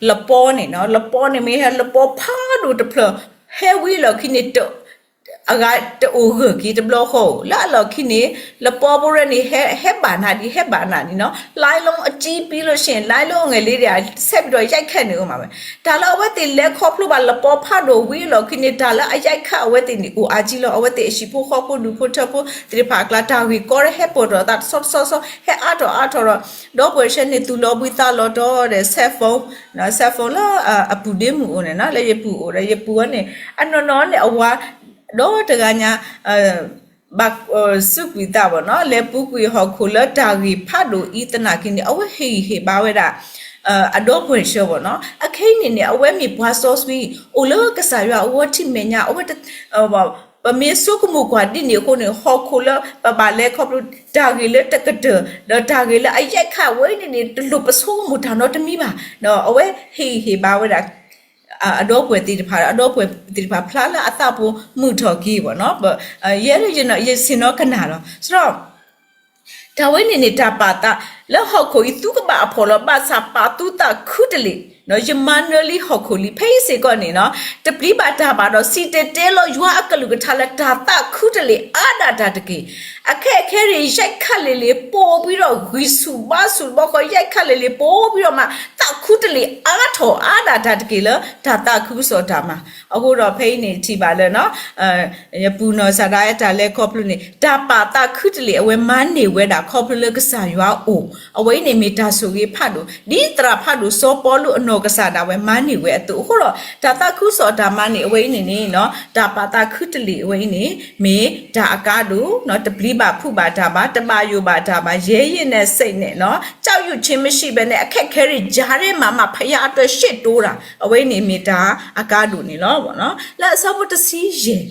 လပီန့ၣ်နီၤ, လပီန့ၣ်မ့ၢ်ဟဲလပီဖးဒိၣ်တဖျၢၣ် ဟဲဝံၤအလီၢ်ခံန့ၣ် အဂၤတအိၣ်ဂၢၢ်က့ၤတဘျီဃီဧိၤ, လၢအလီၢ်ခံန့ၣ် လပီဖိရဲန့ၣ် ဟဲဘၣ်နၤဒံး ဟဲဘၣ်နၤဒံးနီၤ, လိုင်းလုံးအကြီးပြီးလို့ရှိရင် လိုင်းလုံးအငယ်လေးတွေက ဆက်ပြီးတော့ ရိုက်ခတ်နေဦးမှာပဲ, တၢ်လၢအဝဲသ့ၣ်လဲၤခီဖျိဘၣ် လပီဖးဒိၣ်ဝံၤအလီၢ်ခံန့ၣ် တၢ်လၢအရိုက်ခတ်အဝဲသ့ၣ်န့ၣ် အိၣ်အါကံလီၤ. အဝဲသ့ၣ်အဟံၣ်ဖိဃီဖိဒူၣ်ဖိထၢဖိသ့ၣ်တဖၣ်အကျါ တၢ်ဂ့ၢ်ကီတဟဲပိာ်ထီၣ်အသးတဆီတဆီဆီ ဟဲအါထီၣ်အါထီၣ်ဒီး ဒီပုၢ်ဝဲၢ်ဆဲန့ၣ်သူၣ်လီၤဘှံးသးလီၤတီၤဒီး ဆဲးဖိ ဆဲးဖိလၢအပူၤဒ့မုၣ်အိၣ်န့ၣ်နီၤ, လၢယပူၤအိၣ်ဒီး ယပူၤဝဲန့ၣ် အနီၢ်နီၢ်န့ၣ် အဝၤဒီတဂၤညါ ဘၣ်စူးကွံာ်သးဘၣ်နီၤ, လဲၤပူၤကွံာ်ဟီၣ်ခိၣ်လၢတၢ်ဂ့ၢ်ဖးဒိၣ်အံၤသနာ်က့န့ၣ် အဝဲဟ့ၣ်ဂံၢ်ဟ့ၣ်ဘါဝဲဒၣ် အဒီပုၢ်ဝဲၢ်ဆၢဘၣ်နီၤ. အခဲအံၤန့ၣ်န့ၣ် အဝဲမ့ၢ်ပှၤစီဆှံ အိၣ်လၢကစၢ်ယွၤအဝဲထံမဲာ်ညါ အဝဲ ပမ့ၢ်ဆိကမိၣ်ကွၢ်ဒ်န့ၣ်အဃိန့ၣ် ဟီၣ်ခိၣ်လၢပဘၣ်လဲၤခီဖျိတၢ်ဂ့ၢ်လၢတကတၢၢ် ဒီးတၢ်ဂ့ၢ်လၢအယဲၢ်ခးဝဲန့ၣ်န့ၣ် တလိၣ်ပဆိကမိၣ်တၢ်နီတမံၤဘၣ်. ဒီးအဝဲဟ့ၣ်ဂံၢ်ဟ့ၣ်ဘါဝဲဒၣ် အဒီပုၢ်ဝဲၢ်သ့ၣ်တဖၣ် အဒီပုၢ်ဝဲၢ်သ့ၣ်တဖၣ်ဖျါလၢအသးပူၤမုာ်ထီၣ်က့ၤဘၣ်နီၤ. ယဲဒၣ်ယဆ့ၣ်နီၤကနၣ်လီၤ. ဒီး တၢ်ဝဲန့ၣ်န့ၣ် တၢ်ပာ်သးလၢဟီၣ်ခိၣ်အံၤ သုကဘၣ်အဖှီၣ်လီၤ ဘၣ်ဆၣ်ပာ်သူၣ်သးခူတလ့ၢ်, ယမၤနၢၤလံဟီၣ်ခိၣ်လံ. ဖဲအံၤစ့ၢ်ကီးန့ၣ်နီၤ တပျံၤဘၣ်တၢ်ဘၣ်ဒီး စံၣ်တဲၤတဲလီၤယွၤအကလုၢ်ကထါလၢတၢ်သးခူတလ့ၢ်အါဒၣ်တၢ်တက့ၢ်. အခက်အခဲန့ၣ် ယဲၢ်ခးလ့ၢ်လ့ၢ် ပိာ်ဝံၤဒီးဂံၢ်ဆူၣ်ဘါဆူၣ်တဘျီဃီ ယဲၢ်ခးလ့ၢ်လ့ၢ် ပိာ်ဝံၤဒီးမး သးခူတလ့ၢ်အါထီၣ်အါဒၣ်တၢ်တက့ၢ်လၢ တၢ်သးခုကစီၣ်တၢ်မၤ. အဃိဒီးဖဲအံၤန့ၣ်ထံၣ်ဘၣ်လၢ ယပူၤနီၢ်ကစၢ်ဒၣ်ဝဲတၢ်လဲၤခီဖျိန့ၣ် တၢ်ပာ်သးခူတလ့ၢ်အဝဲမၤန့ၢ်ဝဲဒၣ်ခီဖျိလၢကစၢ်ယွၤအိၣ်, အဝဲအံၤန့ၣ်မ့ၢ်တၢ်ဆိၣ်ဂ့ၤဖးဒိၣ် ဒ်သရၣ်ဖးဒိၣ်စီၤပီလူးအနီၢ်ကစၢ်ဒၣ်ဝဲမၤန့ၢ်ဝဲအသိး. အဃိဒီး တၢ်သးခုကစီၣ်တၢ်မၤန့ၢ်အဝဲအံၤန့ၣ်န့ၣ် တၢ်ပာ်သးခူတလ့ၢ်အဝဲအံၤန့ၣ် မ့ၢ်တၢ်အကါဒိၣ်, တပျံၤဘၣ်ဖုးဘၣ်တၢ်ဘၣ်, တဘၣ်ယိၣ်ဘၣ်တၢ်ဘၣ်, ရဲရင့်တဲ့စိတ်နဲ့ ကြောက်ရွံ့ခြင်းမရှိဘဲနဲ့ အခက်အခဲတွေကြားထဲမှာမှ ဘုရားအတွက်ရှေ့တိုးတာ အဝဲအံၤန့ၣ်မ့ၢ်တၢ်အကါဒိၣ်န့ၣ်လီၤ. လၢအဆၢဖိတဆံယဲၢ်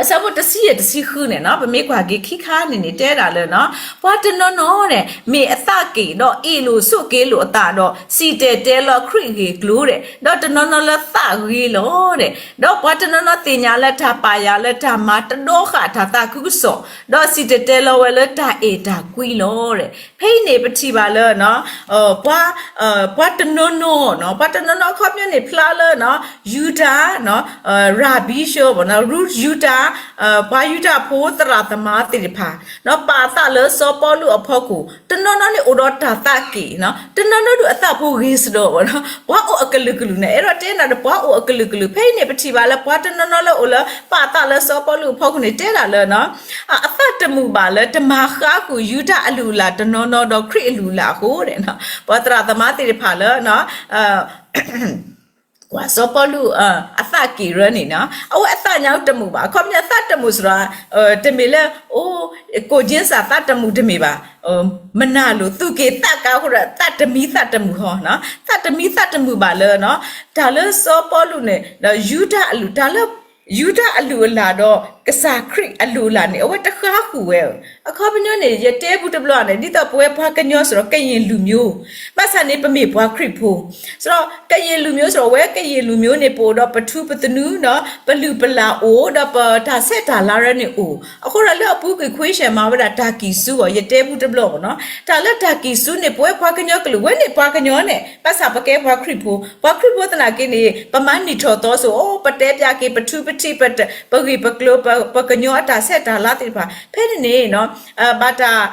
အဆၢဖိတဆံယဲၢ်တဆံဃုန့ၣ်နီၤ ပမ့ၢ်ကွၢ်က့ၤခံခါန့ၣ်န့ၣ် တဲဒၣ်လၢနီၤ ပှၤတနီၤနီၤန့ၣ် မ့ၢ်အသးက့ၣ်ဒီးအ့ၣ်လိာ်ဆိးက့လိာ်အသးဒီး စံၣ်တဲၤတဲလီၤခရံာ်ဂ့ၢ်ကျိၤဒီး ဒီးတနီၤနီၤလၢသးဂ့ၤလီၤဒီး ပှၤတနီၤနီၤသ့ၣ်ညါလၢတၢ်ပာ်ယၤလၢတၢ်မၤတဒီဃာ်တၢ်သးခုကစီၣ် ဒီးစံၣ်တဲၤတဲလီၤဝဲလၢတၢ်အဲၣ်တၢ်ကွံလီၤ. ဖဲအံၤန့ၣ်ပထံၣ်ဘၣ်လၢ ပှၤတနီၤနီၤ ပှၤတနီၤနီၤအခီပညီန့ၣ် ဖျါလၢ ယူဒၤ ရၤဘံရှၢ ယူဒၤ ပှၤယူဒၤဖိသရၣ်သမါသ့ၣ်တဖၣ် ပာ်သးလၢစီၤပီလူးအဖီခိၣ် တနီၤနီၤန့ၣ်အိၣ်ဒီးတၢ်သးက့ၣ် တနီၤနီၤဒုးအသးဖိဂ့ၤစ့ၢ်ကီး ပှၤအိၣ်အကလုာ်ကလုာ်န့ၣ် အဲၣ်ဒိးတဲနၤဒီး ပှၤအိၣ်အကလုာ်ကလုာ် ဖဲအံၤန့ၣ်ပထံၣ်ဘၣ်လၢပှၤတနီၤနီၤလၢအိၣ်လၢပာ်သးလၢစီၤပီလူးအဖီခိၣ်န့ၣ် တဲဒၣ်လၢ အသးတမုာ်ဘၣ်လၢတမၤဃါဃုာ်ယူဒၤအလုၢ်အလၢ်တနီၤနီၤဒီးခရံာ်အလုၢ်အလၢ်အဃိ ပှၤသရၣ်သမါသ့ၣ်တဖၣ်လၢ ကွၢ်စီၤပီလူး အသးက့ၣ်ရၢန့ၣ်နီၤ အဝဲအသးညါတမုာ်ဘၣ် အခီပညီအသးတမုာ်စ့ၢ်ကီး တမ့ၢ်လၢ အိ ကိၣ်က့စၢ်သးတမုာ်တမ့ၢ်ဘၣ် မနၤလိာ်သူၣ်က့ၣ်သးကါအဃိဒီး သးတမံသးတမုာ်ဟီ သးတမံသးတမုာ်ဘၣ်လၢ တၢ်လၢစီၤပီလူးန့ၣ် ဒီးယူဒၤအလုၢ် တၢ်လၢ ယူဒၤအလုၢ်အလၢ်ဒီး ကစၢ်ခရံာ်အလုၢ်အလၢ်န့ၣ် အဝဲတဃါဃုာ်ဝဲဧၢ အခီပညီန့ၣ် ယတဲပူတဘျီန့ၣ် ဒ်သိးပဝဲပှၤကညီစ့ၢ်ကီး ကရင်လူမျိုး, ဘၣ်ဆၣ်န့ၣ် ပမ့ၢ်ပှၤခရံာ်ဖိ, စ့ၢ်ကီး ကရင်လူမျိုးစ့ၢ်ကီး အဝဲကရင်လူမျိုးန့ၣ် ပအိၣ်ဒီးပထူပသနူနီၤ, ပလုၢ်ပလၢ်အိၣ် ဒီးပတၢ်ဆဲးတၢ်လၤရၢန့ၣ်အိၣ်, အဃိဒီးလၢအပူၤကွံာ် question မၤဝဲဒၣ်တၢ်ကံၢ်ဆူအီၤ ယတဲပူတဘျီဘၣ်နီၤ, တၢ်လၢတၢ်ကံၢ်ဆူန့ၣ် ပဝဲပှၤကညီကလုာ် ဝဲန့ၣ်ပှၤကညီန့ၣ် ဘၣ်ဆၣ်ပကဲပှၤခရံာ်ဖိ, ပှၤခရံာ်ဖိသနာ်က့န့ၣ် ပမၤနံၣ်ထီၣ်သီစိၤ အိၣ် ပတဲပျးက့ၤ ပထူပထံး ပဂ့ၢ်ပကျိၤ ပကညီအတၢ်ဆဲးတၢ်လၤသ့ၣ်တဖၣ် ဖဲန့ၣ်န့ၣ် ဘၣ်တၢ်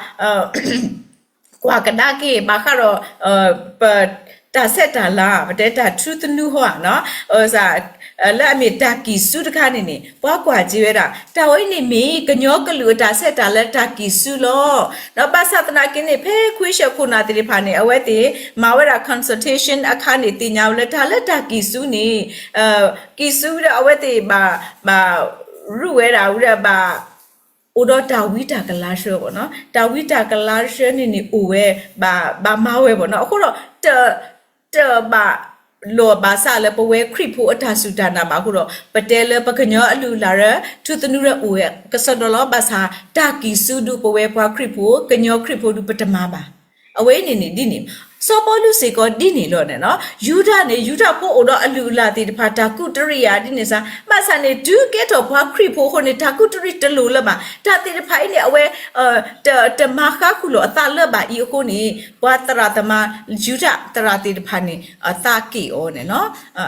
ကွၢ်ကဒါက့ၤ ဘၣ်ဃးဒီး ပတၢ်ဆဲးတၢ်လၤ ပတဲတၢ်ထူသနူဟီဧါနီၤ, လၢအမ့ၢ်တၢ်ကံၢ်ဆူတခါန့ၣ်န့ၣ် ပှၤကွၢ်က့ၤဝဲဒၣ် တၢ်ဝဲအံၤန့ၣ်မ့ၢ် ကညီကလုာ်အတၢ်ဆဲးတၢ်လၤလၢတၢ်ကံၢ်ဆူလီၤ. ဒီးဘၣ်ဆၣ်သနာ်က့န့ၣ် ဖဲခွံဆၢခိၣ်နၢ်သ့ၣ်တဖၣ်န့ၣ် အဝဲသ့ၣ်မၤဝဲဒၣ် consultation အခါန့ၣ် သ့ၣ်ညါဝဲလၢတၢ်လၢတၢ်ကံၢ်ဆူန့ၣ် ကံၢ်ဆူဒီးအဝဲသ့ၣ်ဘၣ် ဘၣ်ရူၢ်ဝဲဒၣ်ဝဲဒၣ်ဘၣ် အိၣ်ဒီးတၢ်ဝံတၢ်ကလၤဆှၢဘၣ်နီၤ, တၢ်ဝံတၢ်ကလၤဆှၢန့ၣ်န့ၣ်အိၣ်ဝဲ ဘၣ်မၤဝဲဘၣ်နီၤ, အဃိဒီး တ တဘၣ်လိာ်ဘၣ်စးလၢပဝဲခရံာ်ဖိအတၢ်စူၢ်တၢ်နာ်ဘၣ်အဃိဒီး ပတဲလၢပကညီအလုၢ်အလၢ်ရၢ ထူသနူရၢအိၣ်ဝဲကစီဒီလီၤ, ဘၣ်ဆၣ်တၢ်ကံၢ်ဆူဒုးပဝဲပှၤခရံာ်ဖိ ကညီခရံာ်ဖိဒုးပတမၤဘၣ်. အဝဲအံၤန့ၣ်န့ၣ်ဒ်န့ၣ် စီၤပီလူးစ့ၢ်ကီးဒ်န့ၣ်လီၤန့ၣ်နီၤ, ယူဒၤန့ၣ် ယူဒၤဖိအိၣ်ဒီးအလုၢ်အလၢ်သ့ၣ်တဖၣ် တၢ်ကူးတရံးယၤဒ်န့ၣ်စ့ၢ်, ဘၣ်ဆၣ်န့ၣ် တုၤကဲထီၣ်ပှၤခရံာ်ဖိအဃိန့ၣ် တၢ်ကူးတရံးတလိၣ်လၢၤဘၣ်. တၢ်သ့ၣ်တဖၣ်အံၤန့ၣ် အဝဲ တမၤဃါဃုာ်လိာ်အသးလၢၤဘၣ်အံၤအဃိန့ၣ် ပှၤသရၣ်သမါ ယူဒၤသရၣ်သ့ၣ်တဖၣ်န့ၣ် အသးက့ၣ်အီၤန့ၣ်နီၤ,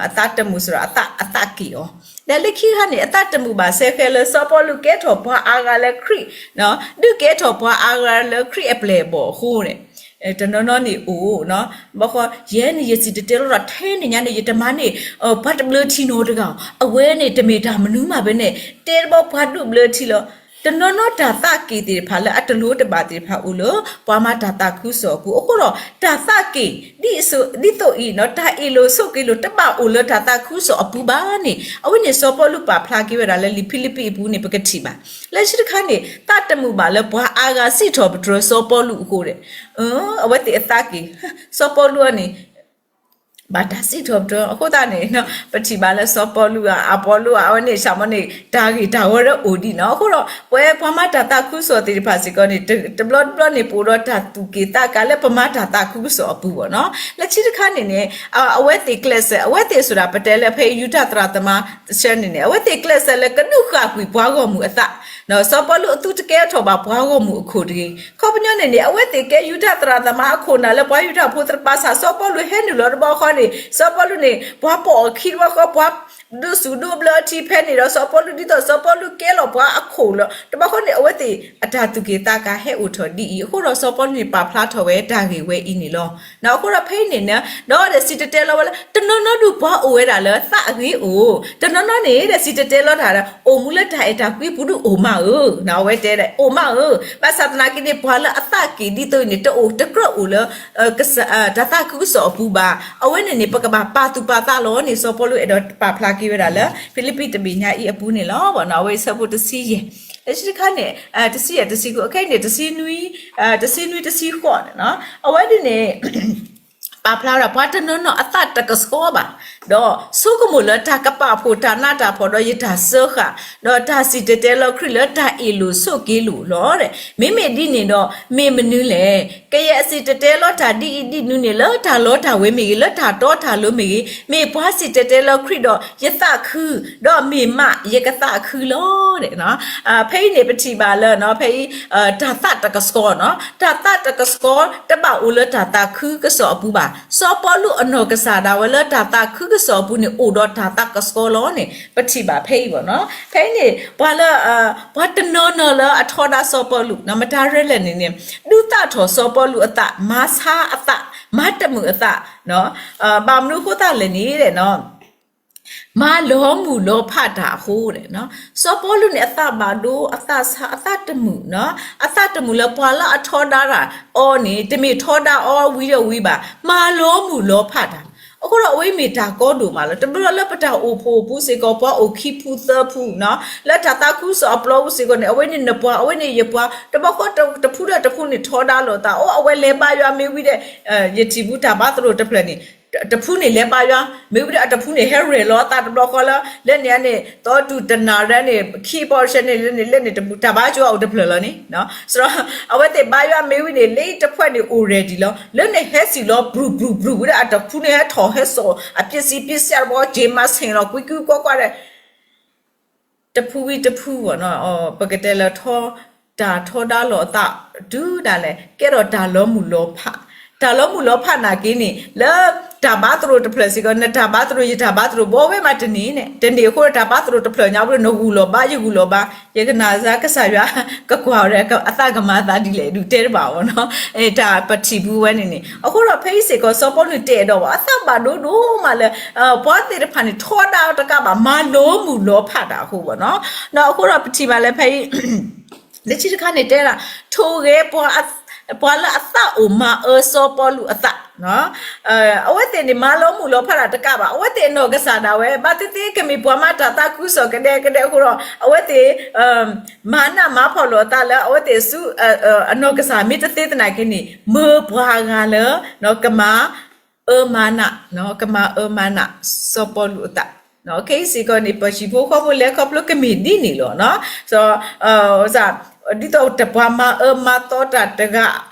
အသးတမုာ်စ့ၢ်ကီး အသးက့ၣ်အီၤ, ဒီးလၢခံခါန့ၣ် အသးတမုာ်ဘၣ်စဲဃဲလၢစီၤပီလူးကဲထီၣ်ပှၤအါဂၤလၢခရံာ် ဒုးကဲထီၣ်ပှၤအါဂၤလၢခရံာ်အပျဲၢ်အဘီၣ်အဃိန့ၣ် တနီၤနီၤန့ၣ်အိၣ်နီၤ, ဘၣ်ဃီ ယဲန့ၣ်ယစံၣ်တဲၤတဲလီၤတၢ်ထဲန့ၣ်ညါန့ၣ် ယတမၤန့ၢ် ပှၤတဘျၢထံနီတဂၤ, အဝဲန့ၣ်တမ့ၢ်တၢ်မနုၤမးဘၣ်န့ၣ် တဲတဘျီပှၤဒုးဘျၢထံလီၤ. တနီၤနီၤတၢ်သးက့ၣ်သ့ၣ်တဖၣ်လၢအတလိၣ်တဘၣ်သ့ၣ်တဖၣ်အိၣ်လၢ ပှၤမၤတၢ်သးခုကစီၣ်အပူၤ အဃိဒီး တၢ်သးက့ၣ် ဒ်သိးအံၤနီၤ တၢ်အ့ၣ်လိာ်ဆိးက့လိာ်တဘၣ်အိၣ်လၢတၢ်သးခုကစီၣ်အပူၤဘၣ်န့ၣ် အဝဲန့ၣ်စီၤပီလူးပာ်ဖျါက့ၤဝဲဒၣ်လၢလံာ်ဖံလံးပံးအပူၤန့ၣ် ပကထံၣ်ဘၣ်. လၢခံတခါန့ၣ် သးတမုာ်ဘၣ်လၢပှၤအါဂၤစံးထီၣ်ပတြၢၤစီၤပီလူးအဃိဒီး အဝဲသ့ၣ်အသးက့ၣ် စီၤပီလူးအန့ၣ် ဘၣ်တၢ်စံးထီၣ်ပတြၢၤအဃိသတးန့ၣ် ပထံၣ်ဘၣ်လၢစီၤပီလူး အပီလူး အဝဲန့ၣ် ဆၣ်မီန့ၣ် တၢ်ဂ့ၢ်တၢ်ဝီလၢအိၣ်ဒံးနီၤ. အဃိဒီး ပဝဲပှၤမၤတၢ်သးခုကစီၣ်သ့ၣ်တဖၣ်စ့ၢ်ကီးန့ၣ် တဘျီတဘျီန့ၣ် ပအိၣ်ဒီးတၢ်သူၣ်က့ၣ်သးကါလၢပမၤတၢ်သးခုကစီၣ်အပူၤဘၣ်နီၤ. လၢခံတခါန့ၣ်န့ၣ် အဝဲသ့ၣ်ကျဲးစၢး အဝဲသ့ၣ်စ့ၢ်ကီး ပတဲလၢဖဲယူဒၤသရၣ်သမါတဆၢန့ၣ်န့ၣ် အဝဲသ့ၣ်ကျဲးစၢးလၢကဒုးဃာ်ကွံာ်ပှၤဂီၢ်မုၢ်အသး စီၤပီလူးအသူတကဲထီၣ်ဘၣ်ပှၤဂီၢ်မုၢ်အခိၣ်တဂ့ၤ. ခီပညီန့ၣ်န့ၣ် အဝဲသ့ၣ်ကဲယူဒၤသရၣ်သမါအခိၣ်နၢ်လၢပှၤယူဒၤဖိသ့ၣ်တဖၣ် ဘၣ်ဆၣ်စီၤပီလူးဟဲနုာ်လီၤတဘျီဃီန့ၣ် စီၤပီလူးန့ၣ် ပှၤပိာ်အခံတဘျီဃီ ပှၤဒိးစူၣ်ဒိးဘျၢထံဖဲန့ၣ်ဒီး စီၤပီလူးဒ်သိးစီၤပီလူးကဲလီၤပှၤအခိၣ်လီၤ. တဘျီဃီန့ၣ် အဝဲသ့ၣ်အတၢ်သူၣ်က့ၣ်သးကါဟဲအိၣ်ထီၣ်ဒ်အံၤ အဃိဒီးစီၤပီလူးန့ၣ် ပာ်ဖျါထီၣ်ဝဲတၢ်ဂ့ၢ်ဝဲအံၤန့ၣ်လီၤ. အဃိဒီးဖဲအံၤန့ၣ် ဒီးဒီးစံၣ်တဲၤတဲလီၤဝဲလၢ တနီၤနီၤဒုးပှၤအိၣ်ဝဲဒၣ်လၢသးအဂ့ၤအိၣ်, တနီၤနီၤန့ၣ်ဒီးစံၣ်တဲၤတဲလီၤတၢ်ဒီး အိၣ်မူလၢတၢ်အဲၣ်တၢ်ကွံပူၤဒုးအိၣ်မးဧၢ, အဝဲတဲဒၣ် အိၣ်မးဧၢ, ဘၣ်ဆၣ်သနာ်က့န့ၣ် ပှၤလၢအသးက့ၣ်ဒ်သိးအံၤန့ၣ် တအိၣ်တကြၢးအိၣ်လၢ တၢ်သးခုကစီၣ်အပူၤဘၣ်. အဝဲန့ၣ်န့ၣ် ပကဘၣ်ပာ်သူၣ်ပာ်သးလီၤန့ၣ် စီၤပီလူးအဲၣ်ဒိးပာ်ဖျါက့ၤဝဲဒၣ်လၢ ဖံလံးပံးတဘ့ၣ်ညါအံၤအပူၤန့ၣ်လီၤ. အဝဲအဆၢဖိတဆံယဲၢ်, လၢခံတခါန့ၣ် တဆံယဲၢ်တဆံဃိး ခဲအံၤန့ၣ် တဆံနွံ တဆံနွံတဆံဃိးန့ၣ် အဝဲဒ်န့ၣ် ပာ်ဖျါဝဲဒၣ် ပှၤတနီၤနီၤအသးတကဆှီဘၣ်, ဒီးဆိကမိၣ်လၢတၢ်ကပာ်ဖှိၣ်တၢ်နးတၢ်ဖှီၣ်ဒီးယတၢ်စၢဃာ်, ဒီးတၢ်စံၣ်တဲၤတဲလီၤခရံာ်လၢတၢ်အ့ၣ်လိာ်ဆိးက့လိာ်လီၤ. မ့မ့ၢ်ဒ်န့ၣ်ဒီး မ့ၢ်မနုၤလဲၣ်. ကယဲၢ်အစံၣ်တဲၤတဲလီၤတၢ်ဒ်အံၤဒ်နုၤန့ၣ် လၢတၢ်လီတၢ်ဝ့ၤမ့ၢ်ဂ့ၤ, လၢတၢ်တီတၢ်လိၤမ့ၢ်ဂ့ၤ, မ့ၢ်ပှၤစံၣ်တဲၤတဲလီၤခရံာ်ဒီးယသးခု, ဒီးမ့ၢ်မးယကသးခုလီၤ. ဖဲအံၤန့ၣ် ပထံၣ်ဘၣ်လၢ ဖဲအံၤ တၢ်သးတကဆှီနီၤ, တၢ်သးတကဆှီတဘၣ်အိၣ်လၢတၢ်သးခုကစီၣ်အပူၤဘၣ်. စီၤပီလူးအနီၢ်ကစၢ်ဒၣ်ဝဲလၢတၢ်သးခုကစီၣ်အပူၤန့ၣ် အိၣ်ဒီးတၢ်သးကဆှီလီၤန့ၣ် ပထံၣ်ဘၣ်ဖဲအံၤဘၣ်နီၤ. ဖဲအံၤန့ၣ် ပှၤလၢ ပှၤတနီၤနီၤလၢအထီဒါစီၤပီလူး မတၤရဲၣ်လဲၣ်န့ၣ်န့ၣ် ဒုးသးထီၣ်စီၤပီလူးအသး, မၤဆါအသး, မၤတမုာ်အသး, ဘၣ်မနုၤအဃိသတးလဲၣ်န့ၣ် မၤလီၤမုၢ်လီၤဖးတၢ်အဃိန့ၣ်, စီၤပီလူးန့ၣ် အသးဘၣ်ဒိ အသးဆါ အသးတမုာ်နီၤ, အသးတမုာ်လၢပှၤလၢအထီဒါတၢ်အီၤန့ၣ် တမ့ၢ်ထီဒါအီၤဝံၤဒီးဝံၤဘၣ်, မၤလီၤမုၢ်လီၤဖးတၢ်. အဃိဒီးအဝဲမ့ၢ်တၢ်ကီဒိၣ်မးလီၤ. တဘျီလၢပတၢ်အိၣ်ဖှိၣ်အပူၤစ့ၢ်ကီး ပှၤအိၣ်ခံဖုသၢဖုနီၤ, လၢတၢ်သးခုကစီၣ်အပျီပူၤစ့ၢ်ကီးန့ၣ် အဝဲန့ၣ်နပှၤ အဝဲန့ၣ်ယပှၤ, တဘျီဃီတဖုဒီးတဖုန့ၣ်ထီဒါလိာ်သး, အိၣ် အဝဲလဲၤဘါယွၤမ့ၢ်ဝံၤဒီး ယထံၣ်ဘူးတၢ်ဘါသရိာ်တဖျၢၣ်န့ၣ် တဖုန့ၣ်လဲၤဘါယွၤ, မ့ၢ်ဝံၤဒီးအတဖုန့ၣ် ဟဲရဲၣ်လီၤအသးတဘျီဃီလၢ လၢန့ၣ်န့ၣ် သီတူၢ်တနၤရဲၣ်န့ၣ် ခံပီၢ်တဆၢန့ၣ် လၢန့ၣ် လၢန့ၣ်တဘူၣ် တၢ်ဘါကၠိအိၣ်တဖျၢၣ်လီၤန့ၣ်. အဝဲသ့ၣ်ဘါယွၤမ့ၢ်ဝံၤန့ၣ် လၢတဖုန့ၣ်အိၣ်ရဲၣ်ဒံးလီၤ. လၢန့ၣ်ဟဲစံၣ်လီၤ ပြူၤပြူၤပြူၤဝံၤဒီး အတဖုန့ၣ်ဟဲထီၣ်ဟဲစိာ် အပျဲစံပျဲစဲးတဘျီ က့ၤမၤဆ့ၣ်လီၤ ကွံာ်ကွံာ်ကွၢ်ကွၢ်ဒီး တဖုဝံၤတဖုဘၣ်နီၤ, ပကတဲလၢထီ တၢ်ထီဒါလိာ်အသး တုၤဒၣ်လဲာ် ကဲထီၣ်တၢ်လီၤမုၢ်လီၤဖး, တၢ်လီၤမုၢ်လီၤဖးနာ်က့န့ၣ် လၢတၢ်ဘါသရိာ်တဖျၢၣ်စ့ၢ်ကီး နတၢ်ဘါသရိာ် ယတၢ်ဘါသရိာ် ဘီဝဲမးတန့ၢ်န့ၣ် တန့ၢ်အဃိဒီး တၢ်ဘါသရိာ်တဖျၢၣ်ညါအဃိဒီး နဂုာ်လီၤဘါ ယဂုာ်လီၤဘါ, ယကနၣ်စၢ်ကစၢ်ယွၤ ကကွၢ်ဝဲဒီး အသးကမၤအသးဒ်လဲၣ် ဒုးတဲတဘၣ်ဘၣ်နီၤ, တၢ်ပထံၣ်ဘၣ်ဝဲန့ၣ်န့ၣ်. အဃိဒီးဖဲအံၤစ့ၢ်ကီး စီၤပီလူးတဲဒီးဘၣ် အသးဘၣ်ဒိဒိၣ်မးလၢ ပှၤသ့ၣ်တဖၣ်န့ၣ် ထီဒါတကးဘၣ် မၤလီၤမုၢ်လီၤဖးတၢ်အဃိဘၣ်နီၤ. အဃိဒီးပထံၣ်ဘၣ်လၢဖဲအံၤ လၢခံတခါန့ၣ်တဲဒၣ် ထိၣ်ဂဲၤ ပှၤလၢအသးအိၣ်မၤအၢစီၤပီလူးအသး, အဝဲသ့ၣ်န့ၣ် မၤလီၤမုၢ်လီၤဖးတၢ်တကးဘၣ် အဝဲသ့ၣ်အနီၢ်ကစၢ်ဒၣ်ဝဲ ဘၣ်သ့ၣ်သ့ၣ်ကမ့ၢ်ပှၤမၤတၢ်သးခုကစီၣ်ကဒဲကဒဲအဃိဒီး အဝဲသ့ၣ် မၤနးမၤဖှီၣ်လိာ်အသးလၢ အဝဲသ့ၣ်ဆူ အနီၢ်ကစၢ်မ့ၢ်တသ့သနာ်က့န့ၣ် မၢပှၤဂၤလၢ ကမၤအၢမၤနး, ကမၤအၢမၤနး စီၤပီလူးအသး. ခဲအံၤစ့ၢ်ကီးန့ၣ် ပှၤဟံၣ်ဖိဃီဖိလဲၤခီဖျိကမ့ၢ်ဒ်န့ၣ်လီၤ. ဒ်သိးတပှၤမၤအၢမၤသီတၢ်တဂၤ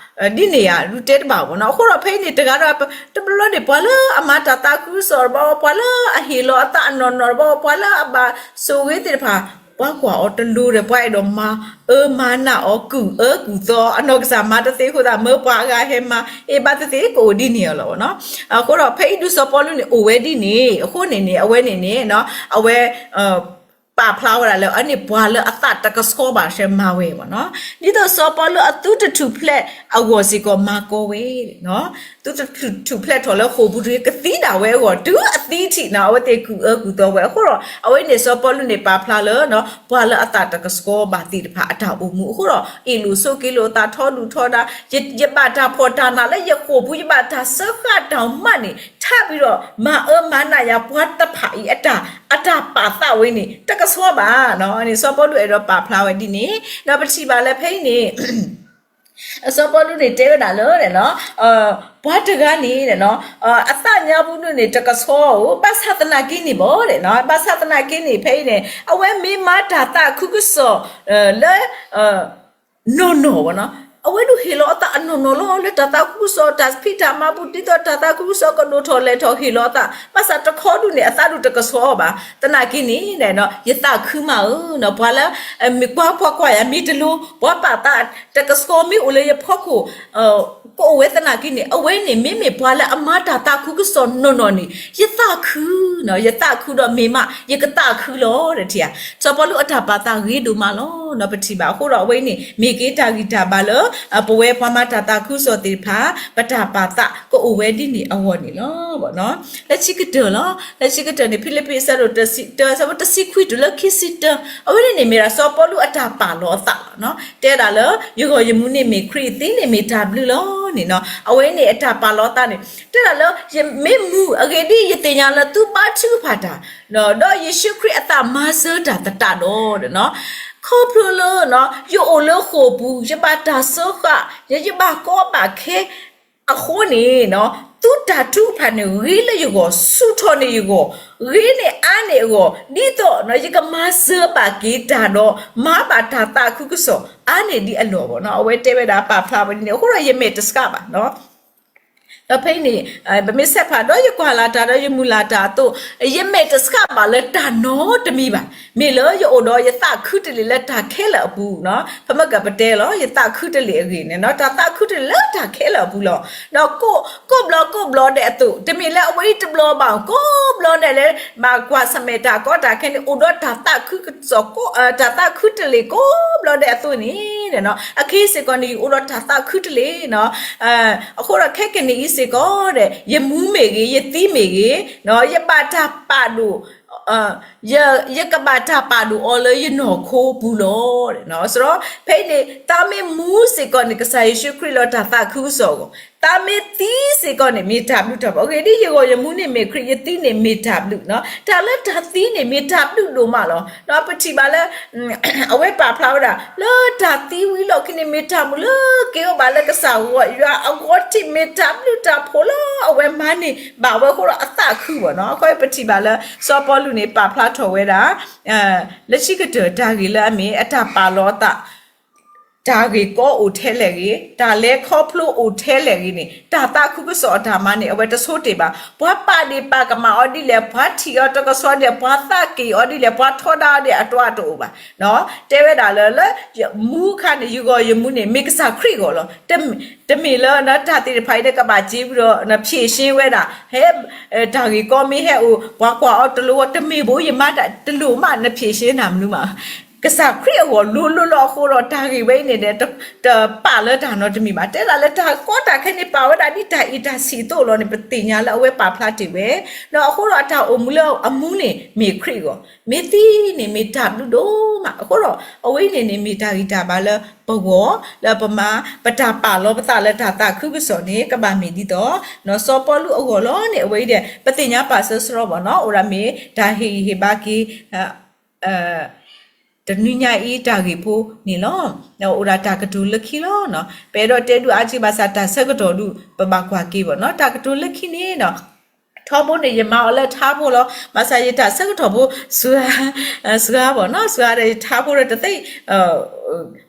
ဒ်န့ၣ်ဧါ ဒုးတဲတဘၣ်ဘၣ်နီၤ. အဃိဒီးဖဲအံၤန့ၣ် တဂၤဒီး တဘျီဘျီန့ၣ် ပှၤလၢအမၤတၢ်သးခုကစီၣ်တဘျီ ပှၤလၢအဟ့ၣ်လီၤအသးအနီၢ်နီၢ်တဘျီ ပှၤလၢအဘၣ်ဆိၣ်ဂ့ၤသ့ၣ်တဖၣ် ပှၤကွၢ်အီၤတလိၤဒီး ပှၤအဲၣ်ဒိးမၤအၢမၤနးအီၤ ကူၣ်အၢကူၣ်သီ အနီၢ်ကစၢ်မၤတသ့အဃိသတး မၢပှၤအဂၤဟဲမၤ အ့ၣ် ဘၣ်သ့ၣ်သ့ၣ်ကအိၣ်ဒ်န့ၣ်အလီၢ်ဘၣ်နီၤ. အဃိဒီးဖဲအံၤဒုးစီၤပီလူးန့ၣ် အိၣ်ဝဲဒ်န့ၣ် အဃိန့ၣ်န့ၣ် အဝဲန့ၣ်န့ၣ် အဝဲ ပာ်ဖျါဝဲဒၣ်လၢ အန့ၣ်ပှၤလၢအသးတကဆှီဘၣ်ဆၢမၤဝဲဘၣ်နီၤ. ဒ်သိးစီၤပီလူးအသုတထူၣ်ဖျဲးအဂီၢ်စ့ၢ်ကီးမၤကီဝဲ သုတထူၣ်ဖျဲးထီၣ်လၢဃိာ်ပူၤတဂ့ၤ ကသံဒၣ်ဝဲအဂီၢ် တုၤအသံထံၣ်နီၤ အဝဲသ့ၣ်ကူၣ်အၢကူၣ်သီဝဲအဃိဒီး အဝဲန့ၣ်စီၤပီလူးန့ၣ်ပာ်ဖျါလၢ ပှၤလၢအသးတကဆှီဘၣ်သ့ၣ်တဖၣ်အတၢ်အိၣ်မူအဃိဒီး အ့ၣ်လိာ်ဆိးက့လိာ်အသးထီဒုၣ်ထီဒါ ယဘၣ်တၢ်ဖှီၣ်တၢ်နးလၢယဃိာ်ပူၤ ယဘၣ်တၢ်စၢဃာ်တၢ်မးန့ၣ် ထးဘံဒီး မၤအၢမၤနးယၤပှၤတဖၣ်အံၤ အတၢ် အတၢ်ပာ်သးဝဲန့ၣ် တကဆှီဘၣ်နီၤ. န့ၣ်စီၤပီလူးအဲၣ်ဒိးပာ်ဖျါဝဲဒ်န့ၣ် ဒီးပထံၣ်ဘၣ်လၢဖဲအံၤန့ၣ် စီၤပီလူးန့ၣ်တဲဝဲဒၣ်လၢ ပှၤတဂၤန့ၣ် အသးညါပူၤန့ၣ် တကဆှီဧိၤ ဘၣ်ဆၣ်သနာ်က့န့ၣ်ဘၣ် ဘၣ်ဆၣ်သနာ်က့န့ၣ် ဖဲအံၤန့ၣ် အဝဲမ့ၢ်မၤတၢ်သးခုကစီၣ် လၢ နီၢ်နီၢ်ဘၣ်နီၤ အဝဲဒၣ်ဟ့ၣ်လီၤအသးအနီၢ်နီၢ်လီၤ လၢတၢ်သးခုကစီၣ် တၢ်ဖံးတၢ်မၤပူၤ ဒ်သိးတၢ်သးခုကစီၣ်ကဒိၣ်ထီၣ်လဲၤထီၣ်ဟ့ၣ်လီၤအသး ဘၣ်ဆၣ်တခီဒုးန့ၣ် အသးဒုးတကဆှီဘၣ် သနာ်က့န့ၣ် ယသးခုမးဧၢ ပှၤလၢ မ့ၢ်ကွၢ်ကွၢ်ကွၢ်ယၤမ့ၢ်တလိၤ ပှၤပာ်သးတကဆှီမ့ၢ်အိၣ်လၢယဖီခိၣ် ကအိၣ်ဝဲသနာ်က့န့ၣ် အဝဲန့ၣ်မ့မ့ၢ်ပှၤလၢအမၤတၢ်သးခုကစီၣ်နီၢ်နီၢ်န့ၣ် ယသးခု ယသးခုဒီးမ့ၢ်မး ယကသးခုလီၤ တထံၣ်ဧါ. စီၤပီလူးအတၢ်ပာ်သးဂ့ၤဒိၣ်မးလီၤ ပထံၣ်ဘၣ်အဃိဒီး အဝဲအံၤန့ၣ် မ့ၢ်က့ၤတၢ်ဂံၢ်တၢ်ဘါလၢ ပဝဲပှၤမၤတၢ်သးခုကစီၣ်သ့ၣ်တဖၣ် ပတၢ်ပာ်သးကအိၣ်ဝဲဒ်န့ၣ်အဂီၢ်န့ၣ်လီၤ. လၢခံကတၢၢ်လီၤ လၢခံကတၢၢ်န့ၣ် ဖံလံးပံးအဆၢဒိၣ်တဆံတၢ အဆၢဖိတဆံခွံတုၤလၢခံဆံတၢ အဝဲန့ၣ်န့ၣ်မ့ၢ်ဒၣ်စီၤပီလူးအတၢ်ပာ်လီၤအသးလီၤ. တဲဒၣ်လၢ ယဂီၢ်ယမူန့ၣ်မ့ၢ်ခရံာ် ယသံန့ၣ်မ့ၢ်တၢ်ဘျုးလီၤန့ၣ်နီၤ အဝဲန့ၣ်အတၢ်ပာ်လီၤအသးန့ၣ် တဲဒၣ်လၢ ယမ့ၢ်မူအဂ့ၢ်ဒ်အံၤ ယသ့ၣ်ညါလၢသုဘါထုကဖၣ်တၢ် ဒီးယ့ၣ်ၡူးခရံာ်အသးမၤစၢၤတၢ်သတးဒီး ခီဖျိလၢ ယအိၣ်လၢဃိာ်ပူၤ ယဘၣ်တၢ်စၢဃာ် ယဘၣ်ကီဘၣ်ခဲ အဃိန့ၣ် သုတၢ်ထုကဖၣ်န့ၣ် ဂ့ၤလၢယဂီၢ် ဆူၣ်ထီၣ်န့ၢ်ယဂီၢ် ဂ့ၤန့ၢ်အါန့ၢ်အဂီၢ် ဒ်သိး ယကမၤစၢၤဘၣ်က့ၤတၢ်ဒီး မၤဘၣ်တၢ်သးခုကစီၣ် အါန့ၢ်ဒ်အလီၢ်ဘၣ်နီၤ အဝဲတဲဝဲဒၣ်ပာ်ဖျါဝဲဒ်န့ၣ် အဃိဒီးယမဲာ်တဆှးဘၣ် ဒီးဖဲအံၤန့ၣ် ပမ့ၢ်ဆဲးဖးဒီးယကွၢ်လၢ်တၢ်ဒီးယမုၢ်လၢ်တၢ်အသိး ယမဲာ်တဆှးဘၣ်လၢတၢ်နီတမံၤဘၣ် မ့ၢ်လၢယအိၣ်ဒီးယသးခုတလ့ၢ်လၢတၢ်ခဲလၢာ်အပူၤနီၤ ပမ့ၢ်ကပတဲလီၤ ယသးခုတလ့ၢ်အဂ့ၢ်န့ၣ်နီၤ တၢ်သးခုတလ့ၢ်လၢတၢ်ခဲလၢာ်အပူၤလီၤ ဒီးကိးဘျီကိးဘျီဒဲးအသိး တမ့ၢ်လၢအဝဲအံၤတဘျီဘၣ် ကိးဘျီဒဲးလၢ ဘၣ်ကွၢ်ဆၢၣ်မဲာ်တၢ်ကီတၢ်ခဲန့ၣ် အိၣ်ဒီးတၢ်သးခုကစီၣ် တၢ်သးခုတလ့ၢ်ကိးဘျီဒဲးအသိးန့ၣ် အခဲအံၤစ့ၢ်ကီးန့ၣ် ယအိၣ်ဒီးတၢ်သးခုတလ့ၢ်နီၤ အဃိဒီးခဲကနံၣ်အံၤစ့ၢ်ကီးဒီး ယမူမ့ၢ်ဂ့ၤ ယသံမ့ၢ်ဂ့ၤ ယဘၣ်တၢ်ပာ်ဒိၣ် ယကဘၣ်တၢ်ပာ်ဒိၣ်အီၤလၢယနီၢ်ခိပူၤလီၤ. ဒီးဖဲအံၤန့ၣ် သးမ့ၢ်မူစ့ၢ်ကီးန့ၣ် ကစၢ်ယ့ၣ်ၡူးခရံာ်လၢတၢ်သးခုကစီၣ်အဂီၢ် အမ့ၢ်သံစ့ၢ်ကီးန့ၣ် မ့ၢ်တၢ်ဘျုးတၢ်ဖှိၣ်, အဂ့ၢ်ဒ်အံၤ ယဂီၢ်ယမူန့ၣ်မ့ၢ်ခရံာ်, ယသံန့ၣ်မ့ၢ်တၢ်ဘျုးနီၤ. တၢ်လၢတၢ်သံန့ၣ် မ့ၢ်တၢ်ဘျုးဒိၣ်မးလီၤ. ဒီးပထံၣ်ဘၣ်လၢ အဝဲပာ်ဖျါဝဲဒၣ် လၢတၢ်သံဝံၤလီၢ်ခံန့ၣ် မ့ၢ်တၢ်မုာ်လၢက့ၤအိၣ်ဘၣ်လၢကစၢ်ယွၤအဂီၢ်ထံး, မ့ၢ်တၢ်ဘျုးတၢ်ဖှိၣ်လၢအဝဲမၤန့ၢ်ဘၣ်ဝဲအဃိဒီးအသးခုဘၣ်နီၤ. အဃိပထံၣ်ဘၣ်လၢ စီၤပီလူးန့ၣ် ပာ်ဖျါထီၣ်ဝဲဒၣ် လၢခံကတၢၢ်တၢ်ဂ့ၢ်လၢအမ့ၢ်အတၢ်ပာ်လီၤအသး တၢ်ဂ့ၢ်ကီအိၣ်ထဲလဲၣ်ဂ့ၤ, တၢ်လဲၤခီဖျိအိၣ်ထဲလဲၣ်ဂ့ၤန့ၣ် တၢ်သးခုကစီၣ်အတၢ်မၤန့ၣ် အဝဲတဆိတ့ၢ်ဘၣ်. ပှၤပာ်ဒ့ၣ်ပာ်ကမၣ်အီၤဒ်လဲၣ်, ပှၤထံၣ်အီၤတကဆှီဒ်လဲၣ်, ပှၤသးက့ၤအီၤဒ်လဲၣ်, ပှၤထီဒါအီၤဒ်လဲၣ် အတၢ်တအိၣ်ဘၣ်. တဲဝဲဒၣ်လၢ လၢမူအခါန့ၣ် ယဂီၢ်ယမူန့ၣ် မ့ၢ်ကစၢ်ခရံာ်အဂီၢ်လီၤ. တမ့ၢ်လၢတၢ်သ့ၣ်တဖၣ်အံၤန့ၣ် ကဘၣ်စ့ၤဒီး ဖြေရှင်း ဝဲဒၣ်, ဟဲ တၢ်ဂ့ၢ်ကီမ့ၢ်ဟဲအိၣ် ပှၤကွၢ်အီၤတလိၤ တမ့ၢ်ဘၣ်, ယမၤတၢ်တလိၣ်မး နဖြေရှင်း နၤမနုၤမး ကစၢ်ခရံာ်အဂီၢ်လိၤလိၤလီၤအဃိဒီး တၢ်ဂ့ၢ်ဝဲအံၤန့ၣ်ဒီး တပာ်လၢတၢ်နီတမံၤဘၣ်. တဲဒၣ်လၢတၢ်ကီတၢ်ခဲန့ၣ် ပာ်ဝဲဒၣ်ဒ်တၢ်အ့ၣ်တၢ်ဆံးအသိးလီၤန့ၣ် ပသ့ၣ်ညါလၢအဝဲပာ်ဖျါတ့ၢ်ဝဲ, ဒီးအဃိဒီးအတၢ်အိၣ်မူလၢအမူန့ၣ် မ့ၢ်ခရံာ်အဂီၢ်, မ့ၢ်သံန့ၣ်မ့ၢ်တၢ်ဘျုးဒိၣ်မး. အဃိဒီး အဝဲအံၤန့ၣ်န့ၣ် မ့ၢ်တၢ်ဂံၢ်တၢ်ဘါလၢပဂီၢ် လၢပမၤ ပတၢ်ပာ်လီၤပသးလၢတၢ်သးခုကစီၣ်န့ၣ် ကဘၣ်မ့ၢ်ဒ်သိး စီၤပီလူးအဂီၢ်လီၤန့ၣ် အဝဲအံၤဒီး ပသ့ၣ်ညါပာ်ဆၢစရီဘၣ်နီၤ, အိၣ်ဒၣ်မ့ၢ်တၢ်ဟ့ၣ်ဂံၢ်ဟ့ၣ်ဘါက့ၤ တနွံညါအံၤတၢ်ဂ့ၢ်ဖိန့ၣ်လီၤ. အိၣ်ဒၣ်တၢ်ကတိၤလၢခံလီၤ. ပအဲၣ်ဒိးတဲဒုးအါက့ၤဘၣ်ဆၣ် တၢ်ဆၢကတီၢ်ဒုး ပဘၣ်ကွၢ်က့ၤဘၣ်နီၤ. တၢ်ကတိၤလၢခံန့ၣ်ဒီး ထီဘိန့ၣ် ယမၤအီၤလၢထါဖိလီၤ. ဘၣ်ဆၣ်ယတၢ်ဆၢကတီၢ်ဖိ စှၤ စှၤဘၣ်နီၤ, စှၤဒီးယထါဖိဒီးတသ့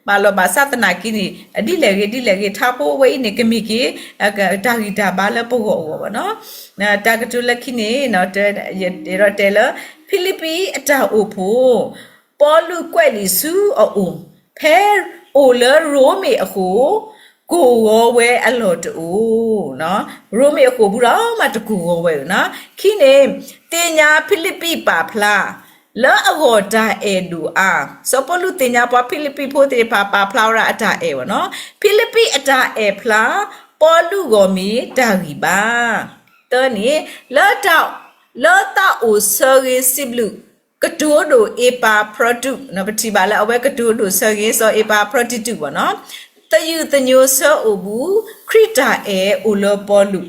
မၤလီၤဘၣ်ဆၣ်သနာ်က့န့ၣ် ဒ်လဲၣ်ဂ့ၤ ဒ်လဲၣ်ဂ့ၤ ထါဖိဝဲအံၤန့ၣ် ကမ့ၢ်က့ၤ တၢ်ဂံၢ်တၢ်ဘါလၢပဂီၢ်အဂီၢ်ဘၣ်နီၤ. တၢ်ကတိၤလၢခံန့ၣ် ယအဲၣ်ဒိးတဲလၢ ဖံလံးပံၤအတၢ်အိၣ်ဖှိၣ် ပီလူးကွဲးလံာ်ဆူအအိၣ် ဖဲအိၣ်လၢရိမ့ၤအဃိ ကိၢ်ဂီၤဝဲအလီၢ်တအိၣ်, ရိမ့ၤအဃိာ်ပူၤဒီးမးတကိၢ်ဂီၤဝဲဧိၤနီၤ. ခံန့ၣ် သ့ၣ်ညါဖံလံးပံၤပာ်ဖျါ လၢအဂီၢ်တၢ်အဲၣ်ဒိၣ်အါ, စီၤပီလူးသ့ၣ်ညါပှၤဖံလံးပံၤဖိသ့ၣ်တဖၣ် ပာ်ဖျါဝဲဒၣ်အတၢ်အဲၣ်ဝဲနီၤ. ဖံလံးပံၤအတၢ်အဲၣ်ဖျါ ပီလူးဂီၢ်မ့ၢ်တၢ်ဂံၢ်ဘါ. သၢန့ၣ် လၢ လၢသးအိၣ်ဆၢဂ့ၤစံးဘျုး ကတိၤဒိၣ်အ့ပၤဖြီတူး, ပထံၣ်ဘၣ်လၢအဝဲကတိၤဒိၣ်ဆၢဂ့ၤ စီၤအ့ပၤဖြီတူးဘၣ်နီၤ, သယုၢ်သညိဆၢအိၣ်ဘူး ခရံာ်တၢ်အဲၣ်အိၣ်လၢပီလူး,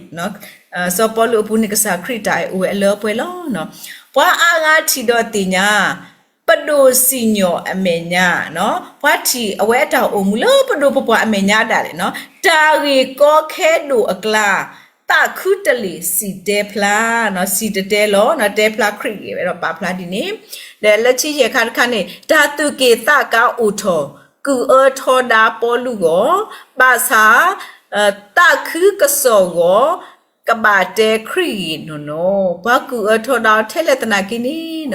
စီၤပီလူးအပူၤန့ၣ် ကစၢ်ခရံာ်တၢ်အဲၣ်အိၣ်ဝဲအလၢအပှဲၤလီၤ. ပှၤအါဂၤထံၣ်ဒီးသ့ၣ်ညါ ပဒိၣ်စံၣ်ညီၣ်အမဲာ်ညါ, ပှၤထံၣ်အဝဲအတၢ်အိၣ်မူလၢပဒိၣ်ပပှၢ်အမဲာ်ညါဒၣ်လဲာ်နီၤ, တၢ်ဂ့ၢ်ကီခဲဒိၣ်အကျါ သးခုတလ့ၢ်စံၣ်တဲဖျါ, စံၣ်တဲၤတဲလီၤ, တဲဖျါခရံာ်ဂ့ၢ်ဝဲဒီးပာ်ဖျါဒ်န့ၣ်, ဒီးလၢခံယဲၢ်ခါတခါန့ၣ် တၢ်သူၣ်က့ၣ်သးကါအိၣ်ထီၣ် ကုၢ်အၢထီဒါပီလူးဂီၢ်, ဘၣ်ဆၣ် သးခုကစီၣ်ဂီၢ် ကဘၣ်တဲခရံာ်ဂ့ၢ်နီၢ်နီၢ်, ပှၤကုၢ်အၢထီဒါအီၤထဲလဲၣ်သနာ်က့န့ၣ်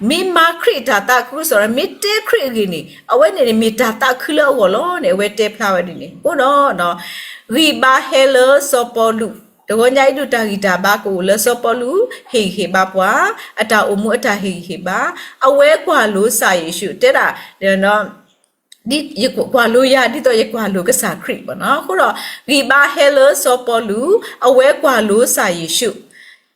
မ့ၢ်မၤခရံာ်တၢ်သးခုကစီၣ်ဒီး မ့ၢ်တဲခရံာ်အဂ့ၢ်န့ၣ် အဝဲန့ၣ်န့ၣ် မ့ၢ်တၢ်သးခုလၢအဂီၢ်လီၤန့ၣ် အဝဲတဲဖျါဝဲဒ်န့ၣ်အဃိဒီး ဂံၢ်ဘါဟဲလၢစီၤပီလူး, တဂီၤညါအံၤဒုးတၢ်ဂံၢ်တၢ်ဘါကအိၣ်လၢစီၤပီလူး ဟ့ၣ်ဂံၢ်ဟ့ၣ်ဘါပှၤ, အတၢ်အိၣ်မူအတၢ်ဟ့ၣ်ဂံၢ်ဟ့ၣ်ဘါ, အဝဲကွၢ်လိကစၢ်ယ့ၣ်ၡူး တဲဒၣ် ကွၢ်လိယၤဒ်သိးယကွၢ်လိကစၢ်ခရံာ်ဘၣ်နီၤ. အဃိဒီး ဂံၢ်ဘါဟဲလၢစီၤပီလူး အဝဲကွၢ်လိကစၢ်ယ့ၣ်ၡူး,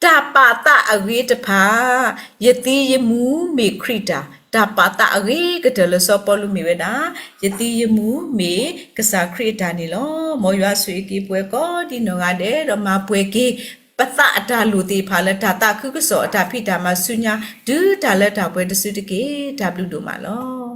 တၢ်ပာ်သးအဂ့ၤတဖၣ်, ယသံယမူမ့ၢ်ခရံာ်တၢ်, တၢ်ပာ်သးအဂ့ၤကတၢၢ်လၢစီၤပီလူးမ့ၢ်ဝဲဒၣ် ယသံယမူမ့ၢ်ကစၢ်ခရံာ်အတၢ်န့ၣ်လီၤ. မ်ယွၤဆိၣ်ဂ့ၤက့ၤပှၤကိးဒ်နီၢ်ဂၤဒဲး ဒီးမၤပှဲၤက့ၤ ပသးအတၢ်လိၣ်သ့ၣ်တဖၣ်လၢတၢ်သးခုကစီၣ်အတၢ်ဖံးတၢ်မၤဆူညါ တုၤတၢ်လၢတၢ်ပှဲၤတစုတက့ၢ်. တၢ်ဘျုးဒိၣ်မးလီၤ.